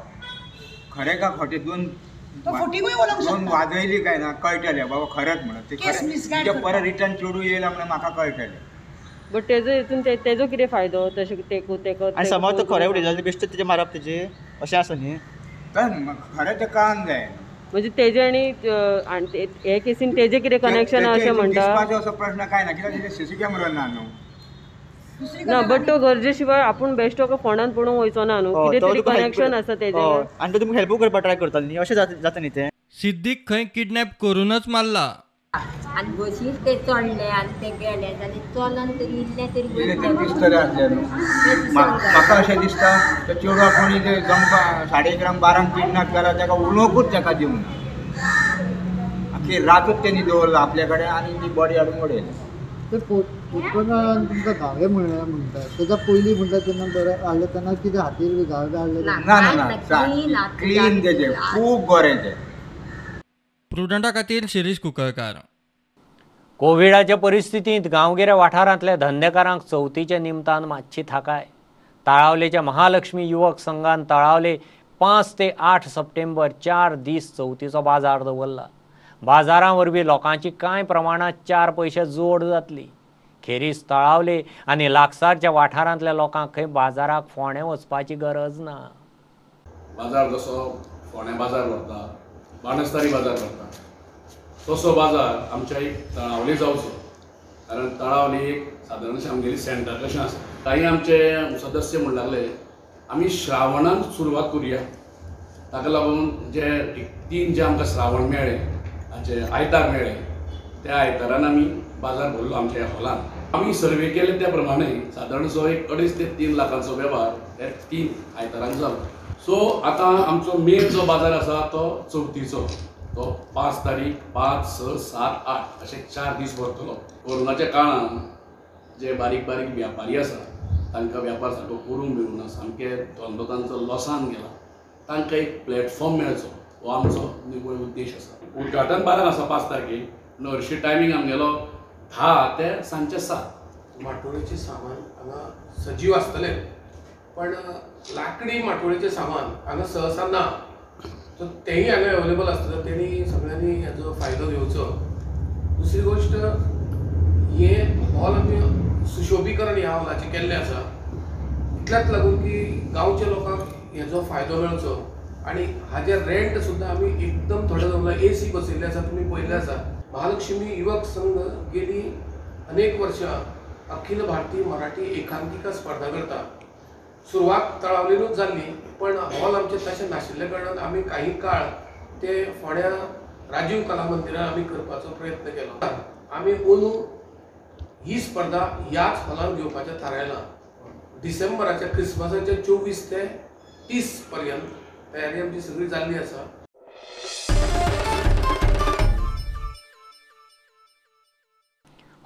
खरें का खोटें दोन दोन वाजयली काय ना कळटलें बाबा खरेंच म्हणून ते परत रिटर्न चेडूं येयला म्हणून म्हाका कळटलें. बट तेजो हितून तेजो कितें फायदो तशें ते आनी समज तो खरें उलयता जाल्यार बेश्टें तेजें मारप तेजें अशें आसा न्ही, खरें तें कळान जाय. म्हणजे तेजे आनी हे केसीन तेजे कितें कनेक्शन आसा अशें म्हणटा? दिसपाचो असो प्रश्न काय ना, कित्याक तेजे सीसी कॅमेरो ना न्हू. ना बट तो गरजे शिवाय आपूण बेश्टो फोंडान पडूंक वयचो ना न्हू, कितें तरी कनेक्शन आसा तेजें. आनी तो तुमकां हेल्पूय करपाक ट्राय करतालो न्ही, अशें जाता न्ही तें. सिद्दीक खंय किडनॅप करूनच मारला. आनी बशीर ते चडले आनी ते गेले जाल्यार चलोन तरी इल्लें तरी दिसतलें आसलें न्हू. म्हाका अशें दिसता त्या चेडवाक कोणी ते जमपा 11:30 12 किडनॅप केला, ताका उलोवंकूच ताका दिवंक ना, आखी रातूच तेणी दवरला आपल्या कडेन आनी ती बॉडी हाडून उडयली. ते पोटपनान तुमकां घावे म्हणटा तेच्या पयलीं म्हणटा तेन्ना बरें हाडलें तेन्ना कितें हातीर घावे हाडले? ना ना, क्लीन तेजें खूब बरें तें. प्रुडंटा खातीर शिरीष कुंकळकार. कोविडाच्या परिस्थितींत गांवगिऱ्या वाठारांतल्या धंदेकारांक चवथीच्या निमतान मातशी थाकाय. तळावलेच्या महालक्ष्मी युवक संघान तळावले 5 ते 8 सप्टेंबर 4 दीस चवथीचो बाजार दवरला. बाजारां वरवीं लोकांची कांय प्रमाणांत 4 पयशे जोड जातली. खेरीज तळावले आनी लागसारच्या वाठारांतल्या लोकांक खंय बाजाराक फोंडें वचपाची गरज ना. बाजार जसो फोंडें बाजार भरता, बाणस्तारी बाजार भरता, तसो बाजार आमच्या एक तळावली जावचो, कारण तळावली एक सादारणशें आमगेली सेंटर कशें आसा. काही आमचे सदस्य म्हण लागले आमी श्रावणान सुरवात करुया, ताका लागून जे 3 जे आमकां श्रावण मेळ्ळे, हाचे आयतार मेळ्ळे, त्या आयतारान आमी बाजार भरलो आमच्या ह्या हॉलान. आमी सर्वे केले त्या प्रमाणे सादारणसो एक 2.5 ते 3 लाखांचो वेव्हार ह्या 3 आयतारांक जालो. सो आतां आमचो मेन जो बाजार आसा तो चवथीचो, तो 5 तारीख 5, 6, 7, 8 अशे 4 दीस भरतलो. कोरोनाच्या काळान जे बारीक बारीक व्यापारी आसा तांकां व्यापार सारको करूंक मेळूंक ना, सामके धंदो तांचो लॉसान गेला, तांकां एक प्लॅटफॉर्म मेळचो हो आमचो निवळ उद्देश आसा. उद्घाटन 12 आसा 5 तारखेक, हरशी टायमींग आमगेलो 10 ते सांजचे 7. माटोळेचें सामान हांगा सजीव आसतलें, पण लाकडी माटोळेचें सामान हांगा सहसा ना, सो तेंय हांगा अवेलेबल आसतलें, तेणी सगळ्यांनी हाजो फायदो घेवचो. दुसरी गोश्ट, हें हॉल आमी सुशोभीकरण ह्या हॉलाचें केल्लें आसा, इतल्याच लागून की गांवच्या लोकांक हेजो फायदो मेळचो आनी हाजें रेंट सुद्दां आमी एकदम थोडें दवरलां. ए सी बसयल्लें आसा, तुमी पळयल्लें आसा. महालक्ष्मी युवक संघ गेली अनेक वर्षां अखिल भारतीय मराठी एकांकिका स्पर्धा करता. सुरवात तळावलीनूच जाल्ली, पण हॉल आमचें तशें नाशिल्ल्या कारणान आमी काही काळ ते फोंड्या राजीव कला मंदिरान आमी करपाचो प्रयत्न केलो. आमी अंदू ही स्पर्धा ह्याच हॉलान घेवपाचें थारायलां. डिसेंबराच्या क्रिसमसाच्या 24 ते 30 पर्यंत तयारी आमची सगळी जाल्ली आसा.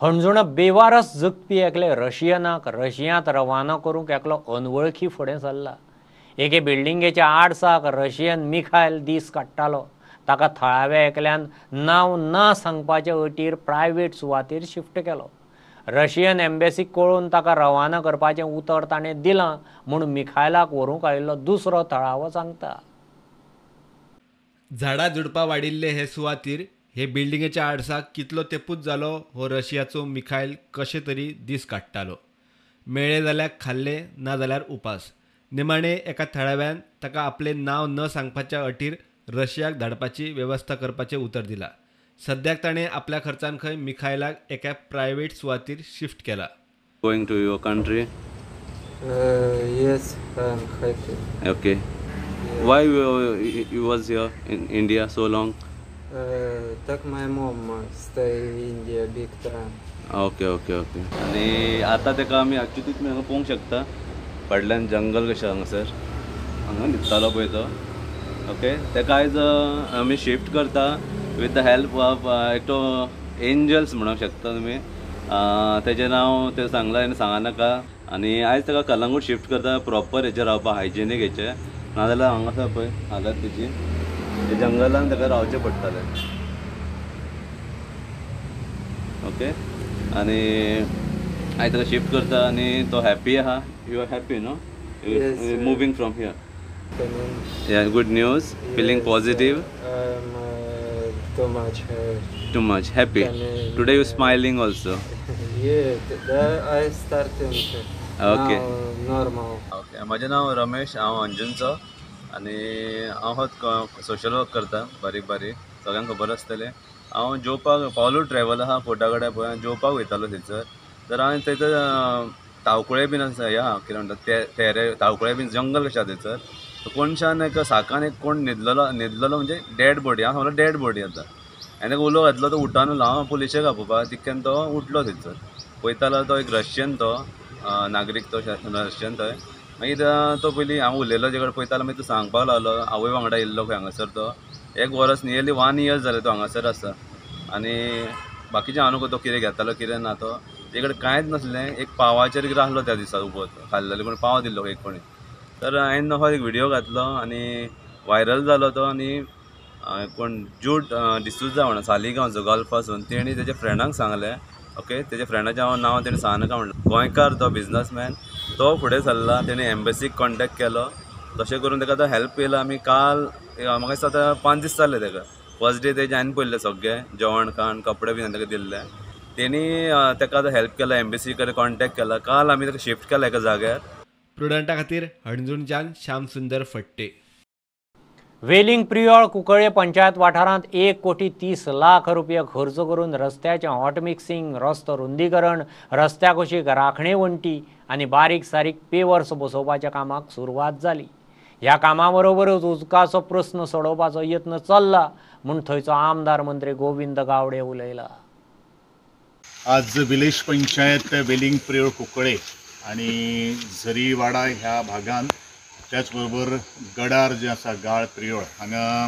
हणजुणा बेवारस जगपी एकले रशियनाक रशियांत रवाना करूंक एकलो अनवळखी फुडें सरला. एके बिल्डिंगेच्या आडसाक रशियन मिखायल दीस काडटालो. ताका थळाव्या एकल्यान नांव ना सांगपाचे अटीर प्रायव्हेट सुवातेर शिफ्ट केलो. रशियन एम्बेसीक कळोवन ताका रवाना करपाचें उतर ताणें दिलां म्हूण मिखायलाक व्हरूंक आयिल्लो दुसरो थळावो सांगता. झाडां झुडपां वाडिल्ले हे सुवातीर हे बिल्डिंगेच्या आडसाक कितलो तेपूच जालो हो रशियाचो मिखायल कशें तरी दीस काडटालो. मेळ्ळे जाल्यार खाल्ले, ना जाल्यार उपास. निमाणे एका थळाव्यान ताका आपलें नांव न सांगपाच्या अटीर रशियाक धाडपाची वेवस्था करपाचें उतर दिलां. सद्याक ताणें आपल्या खर्चान खंय मिखायलाक एका प्रायव्हेट सुवातीर शिफ्ट केला. Going to your country? Yes, I am happy. Okay. Why you was here in India so long? Tak my mom stay in India big time. Okay, okay, okay. आनी आतां ताका आमी एक्चुअली तुमी हांगा पळोवंक शकता, फाटल्यान जंगल कशें हांगासर हांगा न्हिदतालो पळय तो. ओके, ताका आयज आमी शिफ्ट करता विथ the help of एकटो एंजल्स म्हणूंक शकता तुमी, तेजें नांव तें सांगलां आनी सांगा नाका. आनी आयज ताका कलंगूट शिफ्ट करता प्रॉपर हेचेर रावपा, हायजेनीक हेचें, नाजाल्यार हांगासर पळय हालत तेजी, जंगलान ताका रावचें पडटलें. ओके, आनी आयज ताका शिफ्ट करता आनी तो हॅप्पी आहा. You are happy न्हू? Yes, moving from here. Yeah, good news. Yes, feeling positive. I'm too much too much happy. Today you smiling also. Yeah, I starting. Okay. Normal. Okay. म्हजें नांव रमेश, हांव अंजुनचो आनी हांव हो सोशल वर्क करता बारीक बारीक, सगळ्यांक खबर आसतलें. हांव जेवपाक पावलो ट्रॅवल आहा फोर्टा कडेन पळय, हांव जेवपाक वयतालो थंयसर, तर हांवें थंयसर तावकुळे बीन आसा, हें आहा कितें म्हणटा ते तेरे तावकुळे बीन जंगल कशें आहा थंयसर. कोणशान एक साकान एक कोण न्हिदलेलो, न्हिदलेलो म्हणजे डेड बॉडी, हांव सांगलो डेड बॉडी आतां. आनी ताका उलो घातलो, तो उठान हांव पुलिशेक आपोवपाक, तितक्यान तो उठलो थंयसर. पळयतालो तो एक रशियन, तो नागरीक, तो रशियन थंय. मागीर तो पयलीं हांव उलयलो जे कडेन पळयतालो, मागीर तो सांगपाक लागलो आवय वांगडा येयल्लो खंय हांगासर तो. एक वरस नियरली 1 इयर जालें तो हांगासर आसा. आनी बाकीचें हांव न्हू तो कितें घेतालो कितें ना, तो तेजे कडेन कांयच नासलें. एक पावाचेर कितें आसलो त्या दिसा उबो, खाल्लेलो कोण पाव दिल्लो एक कोणी. तर हांवें हो एक व्हिडियो घातलो आनी व्हायरल जालो तो. आनी कोण जूड डिसूजा म्हणून सालिगांवचो गल्फासून, तेणी तेज्या फ्रेंडांक सांगलें. ओके, तेज्या फ्रेंडाचें हांव नांव तेणें सांगनाका म्हणलें. गोंयकार तो बिजनसमॅन, तो फुडें सरला, तेणें एम्बसीक कॉन्टेक्ट केलो, तशें करून तेका आतां हेल्प केला. आमी काल म्हाका दिसता आतां 5 दीस जाले तेका. फर्स्ट डे तेजें हांवें पळयल्लें सगळें जेवण खाण कपडे बीन ताका दिल्ले. तेणी तेका आतां हेल्प केला, एम्बसी कडेन कॉन्टेक्ट केला. काल आमी ताका शिफ्ट केला एका जाग्यार. प्रुडंटा खातीर हणजूणच्यान श्याम सुंदर फट्टे. वेलिंग प्रियोळ कुंकळ्ळे पंचायत वाठारांत 1,30,00,000 रुपया खर्च करून रस्त्याचें हॉट मिक्सिंग, रस्तो रुंदीकरण, रस्त्या कुशीक राखणे वण्टी आनी बारीक सारीक पेवर्स बसोवपाच्या कामाक सुरवात जाली. ह्या कामा बरोबरच उदकाचो प्रस्न सोडोवपाचो यत्न चल्ला म्हूण थंयचो आमदार मंत्री गोविंद गावडे उलयला. आज विलेज पंचायत वेलिंग प्रियोळ कुंकळ्ळे आनी झरीवाडा ह्या भागान, त्याचबरोबर गडार जे आसा गाळ प्रियोळ हांगा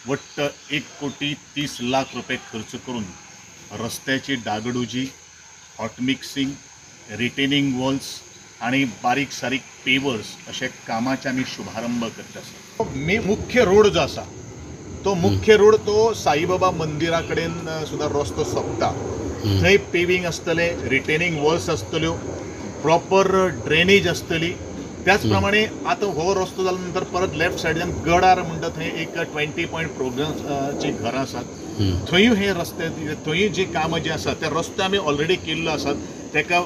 वट्ट 1,30,00,000 रुपये खर्च करून रस्त्याची डागडुजी, हॉट मिक्सिंग, रिटेनिंग वॉल्स आनी बारीक सारीक पेवर्स अशे कामाचे आमी शुभारंभ करता आसा. मुख्य रोड जो आसा तो मुख्य रोड तो साईबाबा मंदिरा कडेन सुद्दां रस्तो सोंपता, थंय पेविंग आसतलें, रिटेनिंग वॉल्स आसतल्यो, प्रॉपर ड्रेनेज आसतली. त्याच प्रमाणे आतां हो रस्तो जाल्या नंतर परत लेफ्ट सायडीन गडार म्हणटा थंय एक 20 पॉयंट प्रोग्रामची घरां आसात, थंयूय हे रस्ते थंयूय जी कामां जी आसात त्या रस्ते आमी ऑलरेडी केल्लो आसात. ताका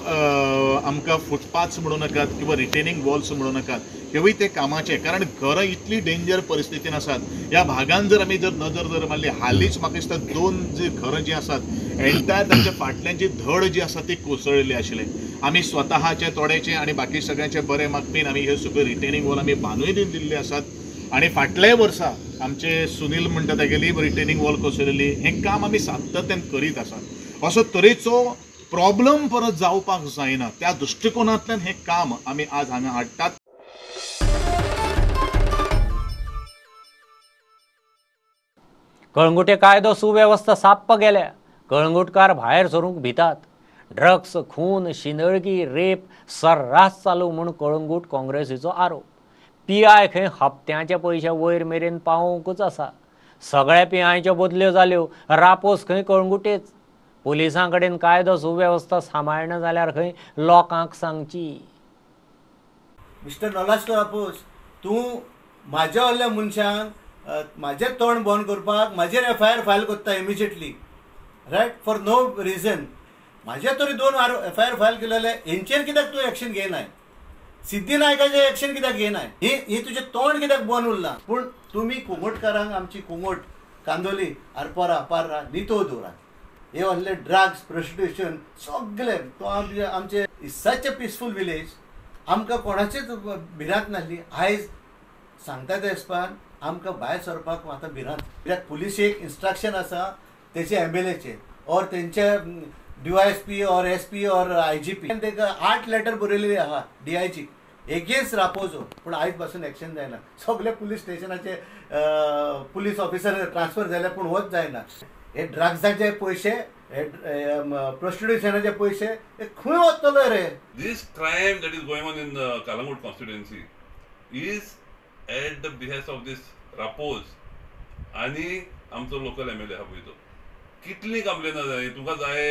आमकां फुटपाथ्स म्हणूं नाकात किंवा रिटेनिंग वॉल्स म्हणूं नाकात, हेवूय ते कामाचे, कारण घरां इतली डेंजर परिस्थितीन आसात. ह्या भागान जर आमी जर नजर जर मारली, हालींच म्हाका दिसता 2 जी घरां जी आसात एंटायर तांच्या फाटल्यान जी धड जी आसा ती कोसळिल्ली आशिल्ली. आमी स्वताचे थोडेचे आनी बाकी सगळ्यांचे बरे मागपीन आमी हे सगळे रिटेनिंग वॉल आमी बांदूय दिल्ले आसात. आनी फाटल्याय वर्सा आमचे सुनील म्हणटा तेगेली रिटेनिंग वॉल कोसळिल्ली. हें काम आमी सातत्यान करीत आसात. असो तरेचो प्रॉब्लम परत जावपाक जायना त्या दृश्टिकोनांतल्यान हें काम आमी आज हांगा हाडटात. कळंगुटे कायदो सुवेवस्था साप्प गेल्या. कळंगुटकार भायर सरूंक भितात. ड्रग्स, खून, शिंदळकी, रेप सर्रास चालू म्हूण कळंगूट काँग्रेसीचो आरोप. पी I खंय हप्त्यांचे पयशे वयर मेरेन पावोवंकूच आसा. सगळ्या पी आयच्यो बदल्यो जाल्यो, रापोस खंय कळंगुटेच. पुलिसां कडेन कायदो सुवेवस्था सांबाळना जाल्यार खंय लोकांक सांगची. मिस्टर नोलास्को रापोस, तूं म्हाज्या व्हडल्या मनशांक म्हाजें तोंड बंद करपाक म्हाजेर एफ I R file करता immediately, right, for no reason. म्हाजे तरी 2 एफ I R file केलेले, हेंचेर कित्याक तूं एक्शन घेयनाय? सिद्धी नायकाचें एक्शन कित्याक घेयनाय? ही तुजें तोंड कित्याक बंद उरलां? पूण तुमी कोंगोटकारांक आमची कोंगोट, कांदोली, आरपोरा, पार्रा नितळ दवरात. हे व्हडले ड्रग्स, प्रोस्टिट्यूशन सगळे तो आमचे such a peaceful village, आमकां कोणाचीच भिरांत नासली. आयज सांगता ते हिसपान आमकां भायर सरपाक आतां भिरांत, कित्याक पुलिशेक इन्स्ट्रक्शन आसा तेचे एम एल एचे ऑर तेंचे DYSP or SP or IGP, ताका 8 लेटर बरयलेली आहा डीआयजी एगेन्स्ट रापोजो, पूण आयज पासून एक्शन जायना. सगळे पुलीस स्टेशनाचे पुलीस ऑफिसर ट्रान्सफर जाले, पूण होच जायना. हे ड्रग्साचे पयशे, हे प्रोस्टिट्युशनाचे पयशे हे खंय वतले रे? This crime that is going on in the Calangute constituency is at the behest of this Rapoz आनी आमचो लोकल एम एल ए आहा पळय तो. कितली कंप्लेनां जाय तुका जाय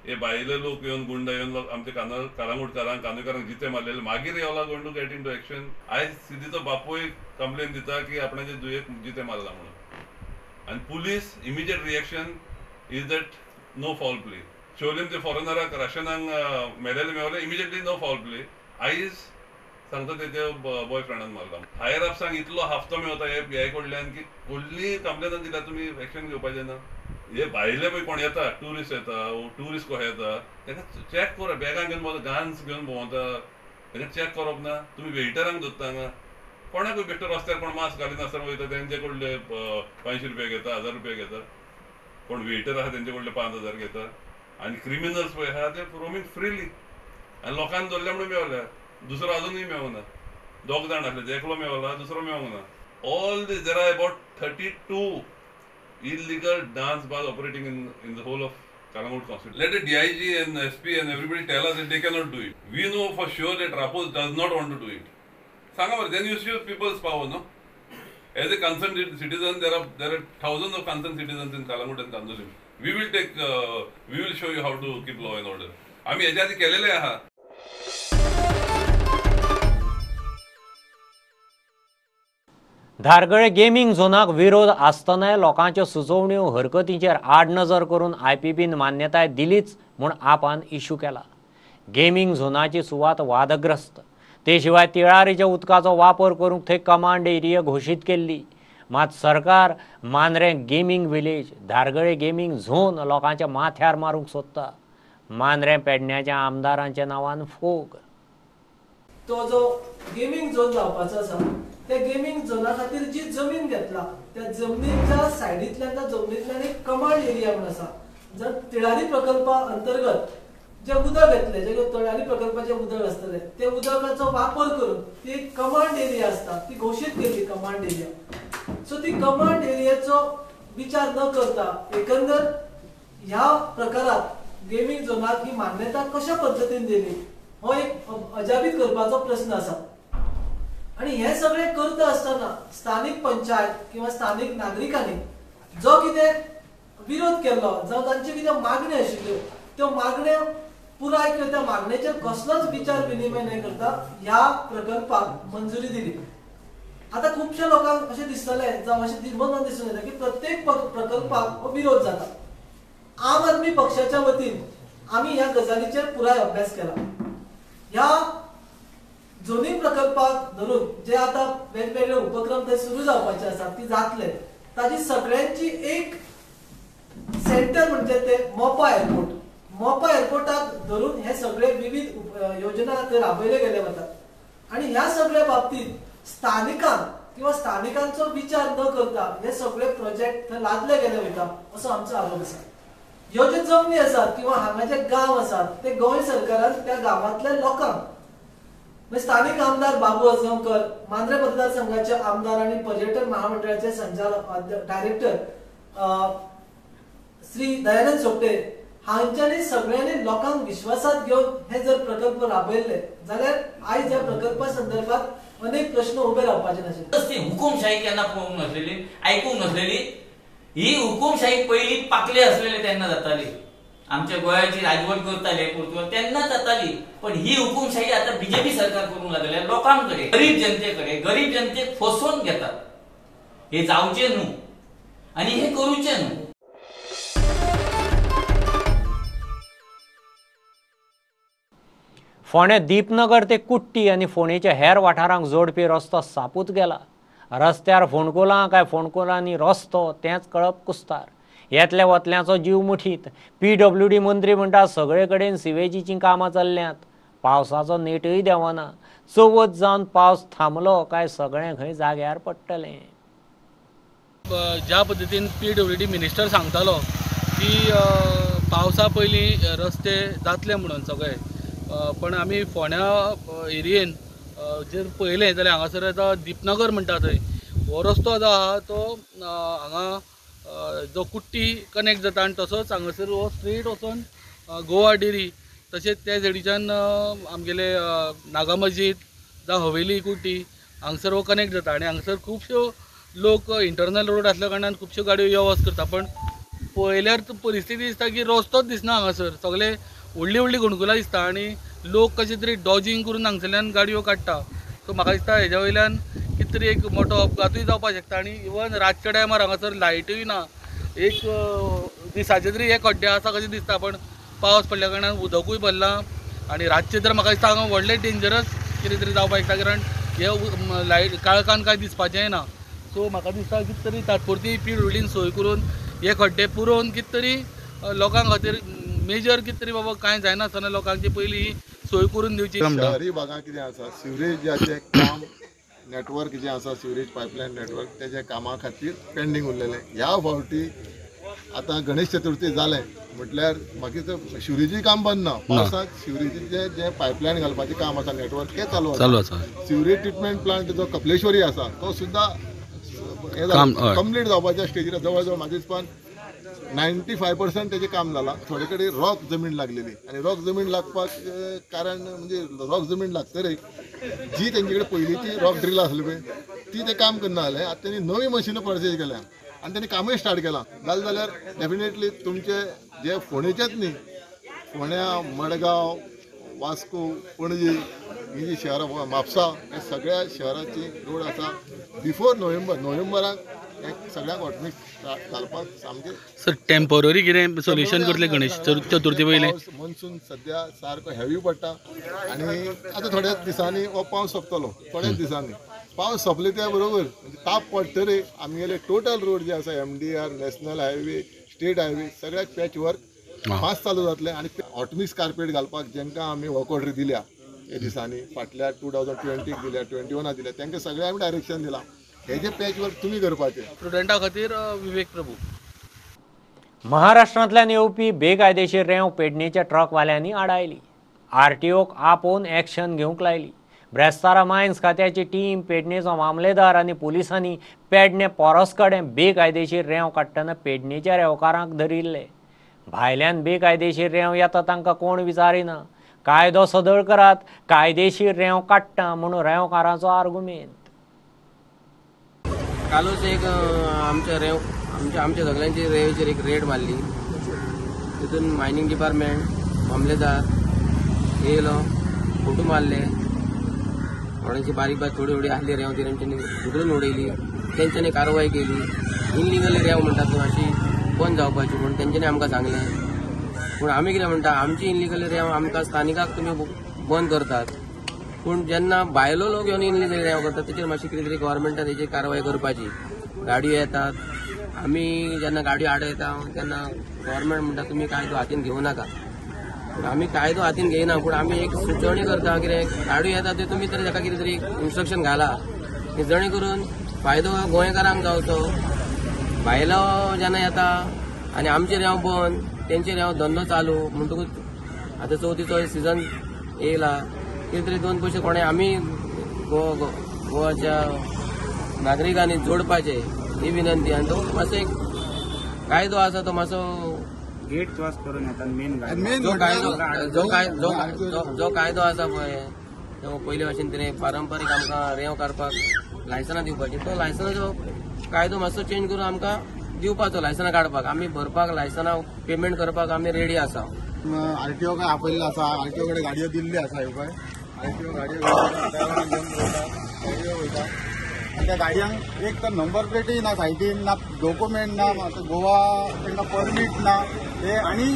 हे भायले लोक येवन गुंडा येवन आमचे कालांगूटकारांक कांदोळकारांक जिते मारलेले मागीर y'all are going to get into action. आयज सिद्धीचो बापूय कंप्लेन दिता की आपणाचे दुयेक जिते मारला म्हणून आनी police immediate reaction is that no foul play. Siolim ते फॉरेनराक रशियनांक मेलेले मेवले इमिजिएटली नो फावल प्ले. आयज सांगता ते बॉय फ्रेंडान मारला. हायर अप्सांक इतलो हफ्तो मेवता हे पी I कडल्यान की कसली कंप्लेनां दिल्या तुमी एक्शन घेवपाचें ना. हे भायले पळय कोण येता ट्युरिस्ट येता ट्युरिस्ट कशे येता ताका चॅक कर बॅगां घेवन भोंवता गान्स घेवन भोंवता ताका चॅक करप ना. तुमी वेटरांक धरता हांगा कोणाकूय बेश्टो रस्त्यार कोण मास्क घालिनासतना वयता तेंचे कडले 500 रुपया घेता 1000 रुपया घेता. कोण वेटर आसा तेंचे कडले 5000 घेता. आनी क्रिमिनल्स पळय आहा ते रोमींग फ्रिली आनी लोकांक धरले म्हणून मेवल्या दुसरो अजुनूय मेवना. दोग जाण आसले एकलो मेवला दुसरो मेवंक ना. All this there are about 32 illegal dance bars operating in the whole of Calangute constituency. Let the DIG and SP and everybody tell us that they cannot do it. We know for sure that Rapoz does not want to do it. Sanga mare, then you see people's power, no? As a concerned citizen, there are thousands of concerned citizens in Calangute and Candolim. We will take, we will show you how to keep law and order. आमी हेच्या आदी केलेले आहा. धारगळे gaming झोनाक विरोध आसतनाय लोकांच्यो सुचोवण्यो हरकतींचेर आडनजर करून आयपीबीन मान्यताय दिलीच म्हूण आपान इश्यू केला. गेमींग झोनाची सुवात वादग्रस्त, ते शिवाय तिळारीच्या उदकाचो वापर करूंक थंय कमांड एरिया घोशीत केल्ली. मात सरकार Mandrem gaming village Dhargal gaming zone लोकांच्या माथ्यार मारूंक सोदता. मांद्रें पेडण्याच्या आमदारांच्या नांवान फोग. तो जो गेमींग झोन जावपाचो आसा त्या गेमींग झोना खातीर जी जमीन घेतला त्या जमनीच्या सायडींतल्यान त्या जमनींतल्यान एक कमांड एरिया म्हणून आसा. जर तिळारी प्रकल्पा अंतर्गत जे उदक येतले जे तिळारी प्रकल्पाचे उदक आसतले ते उदकाचो वापर करून ती एक कमांड एरिया आसता ती घोशीत केली कमांड एरिया. सो ती कमांड एरियाचो विचार न करता एकंदर ह्या प्रकारात गेमींग झोनाक ही मान्यता कशा पद्दतीन दिली हो एक अजाबीत करपाचो प्रस्न आसा. आणि हे सगळे करता आसतना स्थानिक पंचायत किंवा स्थानिक नागरिकांनी जो कितें विरोध केल्लो जावं तांच्यो कितें मागण्यो आशिल्ल्यो त्यो मागण्यो पुराय किंवा त्या मागणेचेर कसलोच विचार विनिमय न करता ह्या प्रकल्पाक मंजुरी दिली. आतां खुबश्या लोकांक अशें दिसतलें जावं अशें मनान दिसून येता की प्रत्येक प्रकल्पाक हो विरोध जाता. आम आदमी पक्षाच्या वतीन आमी ह्या गजालीचेर पुराय अभ्यास केला. ह्या झोनींग प्रकल्पाक धरून जे आता वेगवेगळे उपक्रम ते सुरू जावपाचे आसात ती जातले ताजी सगळ्यांची एक सेंटर म्हणजे ते मोपा एअरपोर्ट. मोपा एअरपोर्टाक धरून हे सगळे विविध योजना ते राबयले गेले वतात आणि ह्या सगळ्या बाबतीत स्थानिकांक किंवा स्थानिकांचो विचार न करता हे सगळे प्रोजेक्ट थंय लादले गेले वता असो आमचो आरोप आसा. ह्यो ज्यो जमनी आसात किंवा हांगा जे गांव आसात ते गोंय सरकारान त्या गांवांतल्या लोकांक स्थानिक आमदार बाबू आजगांवकर, मांद्रे मतदारसंघाचे आमदार आणि पर्यटन महामंडळाचे संचालक डायरेक्टर श्री दयानंद सोपटे हांच्यानी सगळ्यांनी लोकांक विश्वासात घेवन हे जर प्रकल्प राबयल्ले जाल्यार आयज ह्या प्रकल्पा संदर्भात अनेक प्रश्न उबे रावपाचे नाशिल्ले. ती हुकुमशाही केन्ना पळोवंक नासलेली, आयकूंक नासलेली. ही हुकुमशाही पयली पाकले आसलेले तेन्ना जाताली, आमच्या गोंयाची राजवट करताले पुर्तुगाल तेन्ना जाताली. पण ही हुकुमशाही आता बीजेपी सरकार करूंक लागल्या लोकांकडे, गरीब जनतेकडे, गरीब जनतेक फसोवन घेतात. हे जावचे न्हू आनी हे करूचे न्हू. फोंडें दीपनगर ते कुट्टी आनी फोंडेच्या हेर वाठारांक जोडपी रस्तो सापूत गेला. रस्त्यार फोंडकुलां काय फोंडकुलांनी रस्तो तेंच कळप कुस्तार. येतल्या वतल्यांचो जीव मुठीत. पीडब्ल्यूडी मंत्री म्हणटा सगळे कडेन सिवेजीचीं कामां चल्ल्यांत, पावसाचो नेटूय देंवना. चवथ जावन पावस थांबलो काय सगळें खंय जाग्यार पडटलें. ज्या पद्दतीन पीडब्ल्यूडी मिनिस्टर सांगतालो की पावसा पयलीं रस्ते जातले म्हणून सगळे, पण आमी फोंड्या एरियेन जर पळयलें जाल्यार हांगासर आतां दीपनगर म्हणटा थंय हो रस्तो आतां आहा तो हांगा जो कुट्टी कनेक्ट जाता आनी तसोच हांगासर हो स्ट्रेट वचोन गोवा डेरी, तशेंच त्या सायडीच्यान आमगेले नागा मस्जीद जावं हवेली कुट्टी हांगसर हो कनेक्ट जाता. आनी हांगसर खुबश्यो लोक इंटरनल रोड आसल्या कारणान खुबश्यो गाडयो यो वच करता, पण पळयल्यार परिस्थिती दिसता की रस्तोच दिसना हांगासर, सगळे व्हडली व्हडली गुणकुलां दिसता आनी लोक कशे तरी डॉजिंग करून हांगसरल्यान गाडयो काडटा. सो म्हाका दिसता हेज्या वयल्यान कितें तरी एक मोठो अपघातूय जावपाक शकता आनी इवन रातच्या टायमार हांगासर लायटूय ना. एक दिसाचे तरी हे खड्डे आसा कशें दिसता, पण पावस पडल्या कारणान उदकूय भरलां आनी रातचें तर म्हाका दिसता हांगा व्हडलें डेंजरस कितें तरी जावपाक शकता, कारण हे लायट काळखान कांय दिसपाचेंय ना. सो म्हाका दिसता कितें तरी तात्पुरती पीडब्ल्यूडीन सोय करून हे खड्डे पुरोवन कितें तरी लोकां खातीर मेजर कितें तरी बाबा कांय जायनासतना लोकांची पयलीं सोय करून दिवची. शहरी भागांत कितें आसा, सिवरेजाचें काम नेटवर्क जें आसा, सिवरेज पायपलायन नेटवर्क तेज्या कामा खातीर पेंडींग उरलेलें. ह्या फावटी आतां गणेश चतुर्थी जालें म्हटल्यार मागीर सिवरेजी काम बंद ना, पावसांत सिवरेजीचें जें पायपलायन घालपाचें काम आसा नेटवर्क तें चालू आसा. सिवरेज ट्रिटमेंट प्लांट जो कपलेश्वरी आसा तो सुद्दां कंप्लीट जावपाच्या स्टेजीर जवळ जवळ म्हाज्या हिसपान 95% तेजें काम जालां. थोडे कडेन रॉक जमीन लागलेली आनी रॉक जमीन लागपाक कारण म्हणजे रॉक जमीन लागतरीच जी तेंचे कडेन पयलींची रॉक ड्रिल आसली पळय ती तें काम करना जालें. आतां तेणी नवी मशिनां पर्चेज केल्या आनी तेणी कामूय स्टार्ट केलां. जालें जाल्यार डेफिनेटली तुमचे जे फोंडेचेच न्ही, फोंड्या, मडगांव, वास्को, पणजी ही जी शहरां, म्हापसा, हे सगळ्या शहराची रोड आसा बिफोर नोव्हेंबर, नोव्हेंबराक हे सगळ्यांक हॉटमिक्स घालपाक सामकें. सर टेम्पोररी कितें सोल्युशन करतले गणेश चतुर्थी पयलीं? मॉन्सून सद्या सारको हेवी पडटा आनी आतां थोड्याच दिसांनी हो पावस सोंपतलो. थोड्याच दिसांनी पावस सोंपले त्या बरोबर म्हणजे ताप पडटरी आमगेले टोटल रोड जे आसा MDR, national highway, state highway सगळ्याक पॅच वर्क फास्ट चालू जातलें आनी हॉटमिक्स कार्पेट घालपाक जेंकां आमी वर्क ऑर्डर दिल्या हे दिसांनी, फाटल्या 2020 दिल्या, 21 दिल्या, तांकां सगळ्यांक आमी डायरेक्शन दिलां हेजे पॅच वर्क तुमी करपाचें. स्टुडंटा खातीर विवेक प्रभू. महाराष्ट्रांतल्यान येवपी बेकायदेशीर रेंव पेडणेच्या ट्रकवाल्यांनी आडायली. आरटीओक आपोवन एक्शन घेवंक लायली. ब्रेस्तारा मायन्स खात्याची टीम, पेडणेचो मामलेदार आनी पुलिसांनी पेडणे पोरस कडेन बेकायदेशीर रेंव काडटना पेडणेच्या रेंवकारांक धरिल्ले. भायल्यान बेकायदेशीर रेंव येता तांकां कोण विचारिना. कायदो सदळ करात, कायदेशीर रेंव काडटा म्हणून रेंवकारांचो आर्गुमेंत. कालूच एक आमच्या रेंव आमच्या सगळ्यांची रेंवेचेर एक रेड मारली. तितून मायनींग डिपार्टमेंट, मामलेदार येयलो, फोटो मारले, थोड्यांची बारीक बारीक थोडी थोडी आसली रेंव ती तेंच्यांनी उखलून उडयली, तेंच्यांनी कारवाय केली. इनलिगल रेंव म्हणटा तूं अशी बंद जावपाची म्हूण तेंच्यांनी आमकां सांगलें. पूण आमी कितें म्हणटा, आमची इनलिगल रेंव आमकां स्थानिकाक तुमी बंद करतात, पूण जेन्ना भायलो लोक येवन इनलिगल रेंव करतात तेचेर मातशी कितें तरी गव्हर्मेंटान तेची कारवाय करपाची. गाडयो येतात, आमी जेन्ना गाडयो आडयता तेन्ना गव्हर्मेंट म्हणटा तुमी कायदो हातीन घेवं नाका. पूण आमी कायदो हातीन घेयना, पूण आमी एक सुचोवणी करता कितें गाडयो येता त्यो तुमी तरी ताका कितें तरी इन्स्ट्रक्शन घाला की जेणे करून फायदो गोंयकारांक जावचो. भायलो जेन्ना येता आनी आमचे रेंव बंद, तेंचे रेंव धंदो चालू, म्हणटकूच आतां चवथीचो सिजन येयला, कितें तरी दोन पयशे कोणें आमी गोवाच्या नागरिकांनी जोडपाचे ही विनंती. आनी तो मातसो एक कायदो आसा तो मातसो गेट क्रॉस करून येता मेन जो कायदो आसा पळय तो पयले भाशेन तरी पारंपारीक आमकां रेंव काडपाक लायसनां दिवपाची, तो लायसनाचो कायदो मातसो चेंज करून आमकां दिवपाचो. लायसनां काडपाक आमी भरपाक, लायसनां पेमेंट करपाक आमी रेडी आसा. आरटीओ काय आपयल्लो आसा, आरटीओ कडेन गाडयो दिल्ली आसा, ह्यो पळय आरटीओ गाडयो घेवन गाडयो वयता आनी त्या गाडयांक एक तर नंबर प्लेटूय ना सायटीन, ना डॉक्युमेंट ना, गोवा तांकां परमीट ना ते, आनी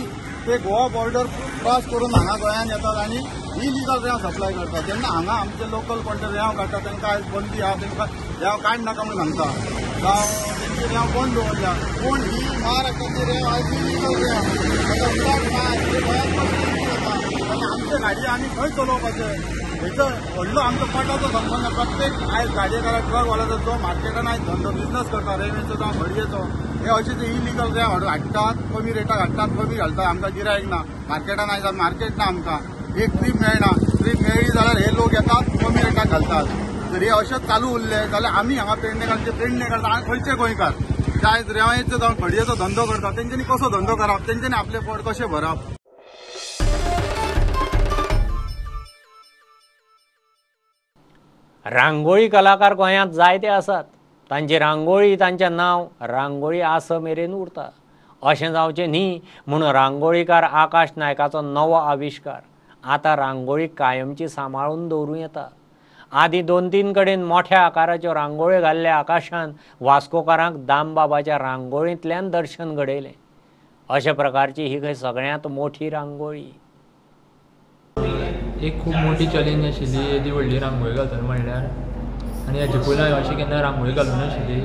ते गोवा बॉर्डर क्रॉस करून हांगा गोंयांत येतात आनी इलिगल रेंव सप्लाय करतात. जेन्ना हांगा आमचे लोकल कोण ते रेंव काडटा तांकां आयज बंदी आहा, तांकां रेंव काड नाका म्हणून सांगता, जावं तेंची रेंव बंद दवरल्या. पूण ही महाराष्ट्राची रेंव आयज इलिगल रेंव, ताका उदक ना, गोंयांत कशें येता आनी आमचे गाडयो आमी खंय चलोवपाचे? हेचो व्हडलो आमचो पोटाचो संबंद. प्रत्येक आयज गाडयेकारा ट्रकवाल्याचो जो मार्केटान आयज धंदो बिजनस करता रेंवेचो जावं घडयेचो, हे अशे ते इलिगल रेंव हाडून हाडटात, कमी रेटाक हाडटात, कमी घालतात. आमकां गिरायक ना मार्केटान, आयज मार्केट ना, आमकां एक ट्रीप मेळना, ट्रीप मेळ्ळी जाल्यार हे लोक येतात कमी रेटाक घालतात. जर हे अशेंच चालू उरले जाल्यार आमी हांगा पेडणेकार, पेडणेकार खंयचे गोंयकार जे आयज रेंवेचो जावं घडयेचो धंदो करतात तेंच्यांनी कसो धंदो करप, तेंच्यांनी आपलें पोट कशें भरप? रांगोळी कलाकार गोंयांत जायते आसात. तांची रांगोळी, तांचें नांव रांगोळी आस मेरेन उरता. अशें जावचें न्ही म्हूण रांगोळीकार आकाश नायकाचो नवो आविश्कार. आतां रांगोळी कायमची सांबाळून दवरूं येता. आदीं 2-3 कडेन मोठ्या आकाराच्यो रांगोळ्यो घाल्ल्या आकाशान वास्कोकारांक दामबाबाच्या रांगोळींतल्यान दर्शन घडयलें. अशा प्रकारची ही खंय सगळ्यांत मोठी रांगोळी. एक खूब मोठी चॅलेंज आशिल्ली येदी व्हडली रांगोळी घालतलो म्हणल्यार, आनी हेजे पयलीं हांवें अशी केन्ना रांगोळी घालूंक नाशिल्ली.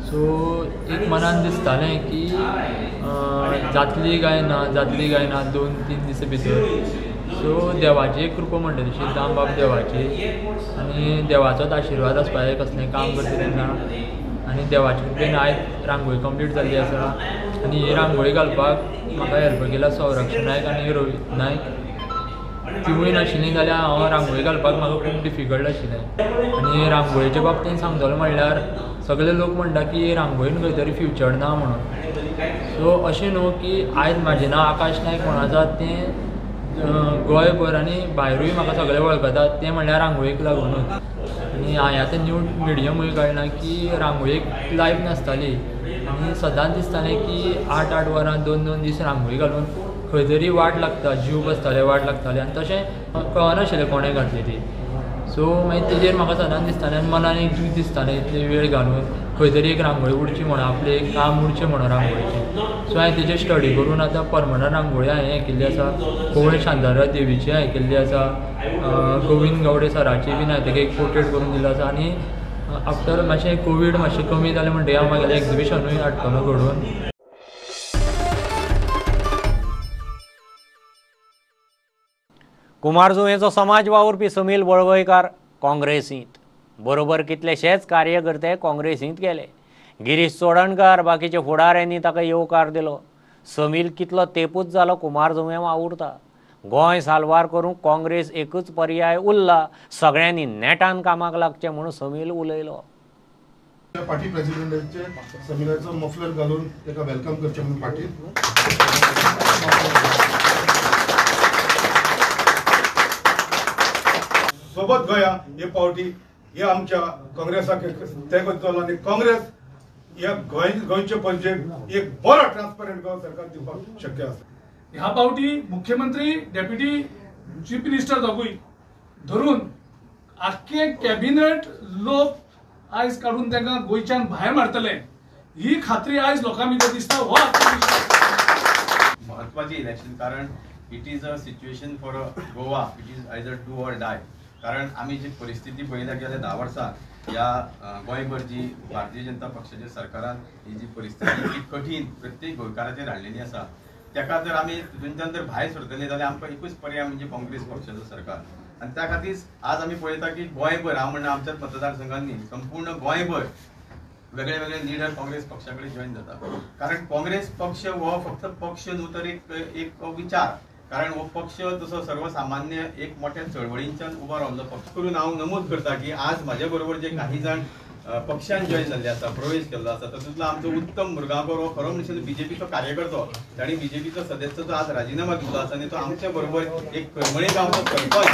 सो एक मनान दिसतालें की जातली काय ना, जातली काय ना 2-3 दिसां भितर. सो देवाची एक कृपा म्हणटा तशी दामबाब देवाची, आनी देवाचोच आशिर्वाद आसपा जाय कसलें काम करता तेन्ना. आनी देवाचे कृपेन आयज रांगोळी कंप्लीट जाल्ली आसा. आनी ही रांगोळी घालपाक म्हाका हेल्प केला संरक्षण नायक आनी रोहीत नायक. तिवूय नाशिल्लीं जाल्यार हांव रांगोळी घालपाक म्हाका खूब डिफिकल्ट आशिल्लें. आनी रांगोळीच्या बाबतींत सांगतलो म्हणल्यार सगळे लोक म्हणटा की रांगोळीन खंय तरी फ्युचर ना म्हणून. सो अशें न्हू की आयज म्हाजें नांव आकाश नायक म्हणून आसा तें गोंयभर आनी भायरूय म्हाका सगळे वळखतात तें म्हणल्यार रांगोळीक लागुनूच. आनी हांवें आतां न्यू मिडियमूय काडला की रांगोळीक लायफ नासताली आनी सदांच दिसतालें की 8-8 वरां 2-2 दीस रांगोळी घालून खंय तरी वाट लागता, जीव बसताले, वाट लागताले आनी तशें कळनाशिल्लें कोणें घातली ती. सो मागीर तेजेर म्हाका सदांच दिसतालें आनी मनान एक दूख दिसतालें इतले वेळ घालून खंय तरी एक रांगोळी उरची म्हणून, आपलें एक काम उरचें म्हणून रांगोळीचें. सो हांवें तेजेर स्टडी करून आतां परमनंट रांगोळी हांवें हें केल्ली आसा. कोवळे शांतारा देवीची हांवें केल्ली आसा, गोविंद गावडे सराची बीन हांवें तेका एक पोर्ट्रेट करून दिलो आसा. आनी आफ्टर मातशें कोवीड मातशें कमी जालें म्हणटकीर हांव म्हागेलें एग्जिबिशनूय हाडटलो घडोवन. कुमारजुंवेचो समाज वावुरपी समील वळवयकार काँग्रेसींत, बरोबर कितलेशेच कार्यकर्ते काँग्रेसींत गेले. गिरीश चोडणकार बाकीच्या फुडाऱ्यांनी ताका येवकार दिलो. समील कितलो तेपूच जालो कुमारजुंवें वावुरता. गोंय साल्वार करूंक काँग्रेस एकूच पर्याय उरला, सगळ्यांनी नेटान कामाक लागचें म्हणून समील उलयलो. पार्टी प्रेसिडेंटाचे समिलाचो मफलर घालून ताका welcome करचें म्हणून पार्टी सोबत गोंया हे पावटी हे आमच्या काँग्रेसाक तेंको दितलो आनी काँग्रेस ह्या गोंयचे पणजेक एक बरो ट्रान्सपरंट गोवा सरकार दिवपाक शक्य आसा. ह्या पावटी मुख्यमंत्री, डेप्युटी चीफ मिनिस्टर दोगूय धरून आख्खे कॅबिनेट लोक आयज काडून तांकां गोंयच्यान भायर मारतले ही खात्री आयज लोकां भितर दिसता. हो म्हत्वाचें इलेक्शन, कारण it is a situation for Goa, it is either do or die. कारण आमी जी परिस्थिती पळयल्या गेल्या 10 वर्सां ह्या गोंयभर जी भारतीय जनता पक्षाच्या सरकारान ही जी परिस्थिती ती कठीण प्रत्येक गोंयकाराचेर हाडलेली आसा, ताका जर आमी तितूंतल्यान जर भायर सरतले जाल्यार आमकां एकूच पर्याय म्हणजे काँग्रेस पक्षाचो सरकार. आनी त्या खातीर आज आमी पळयता की गोंयभर, हांव म्हणना आमच्याच मतदारसंघांनी, संपूर्ण गोंयभर वेगळे वेगळे लिडर काँग्रेस पक्षा कडेन जॉयन जाता. कारण काँग्रेस पक्ष हो फक्त पक्ष न्हू तर एक विचार, कारण हो पक्ष तसो सर्वसामान्य एक मोठ्या चळवळींच्यान उबो रावल्लो पक्ष. करून हांव नमूद करता की आज म्हाजे बरोबर जे काही जाण पक्षान जॉयन जाल्ले आसा, प्रवेश केल्लो आसा, तातूंतलो आमचो उत्तम मुरगांवकर हो खरो म्हणल्यार बीजेपीचो कार्यकर्तो, ताणी बीजेपीचो सदस्याचो आज राजिनामा दिल्लो आसा आनी तो आमचे बरोबर एक करमळी गांवचो सरपंच,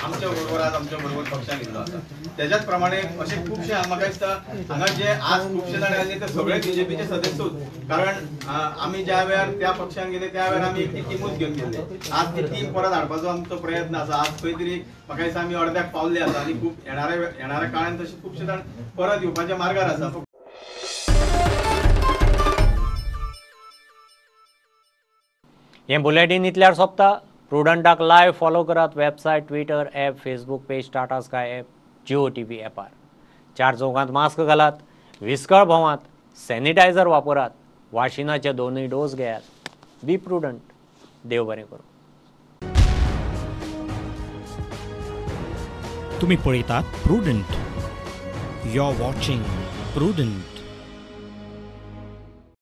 आमच्या बरोबर आज आमच्या बरोबर पक्षान येयल्लो आसा. तेज्याच प्रमाणे अशे खुबशे म्हाका दिसता हांगा जे आज खुबशे जाण आयले ते सगळे बीजेपीचे सदस्यूच, कारण आमी ज्या वेळार त्या पक्षान गेले त्या वेळार आमी एक टिमूच घेवन गेल्ले. आज ती टीम परत हाडपाचो आमचो प्रयत्न आसा. आज खंय तरी म्हाका दिसता आमी अर्द्याक पावल्ले आसा आनी खूब येणाऱ्या काळान तशे खुबशे जाण परत येवपाच्या मार्गार आसा. हें बुलेटीन इतल्यार सोंपता. प्रुडंटाक लायव्ह फॉलो करात website, Twitter app, Facebook page, Tata Sky app, Jio TV ॲपार. 4 चौकांत मास्क घालात, विस्कळ भोंवात, सॅनिटायझर वापरात, वाशिनाचे 2 डोस घेयात. Be prudent. देव बरें करूं. तुम्ही पळयतात Prudent. You are watching Prudent.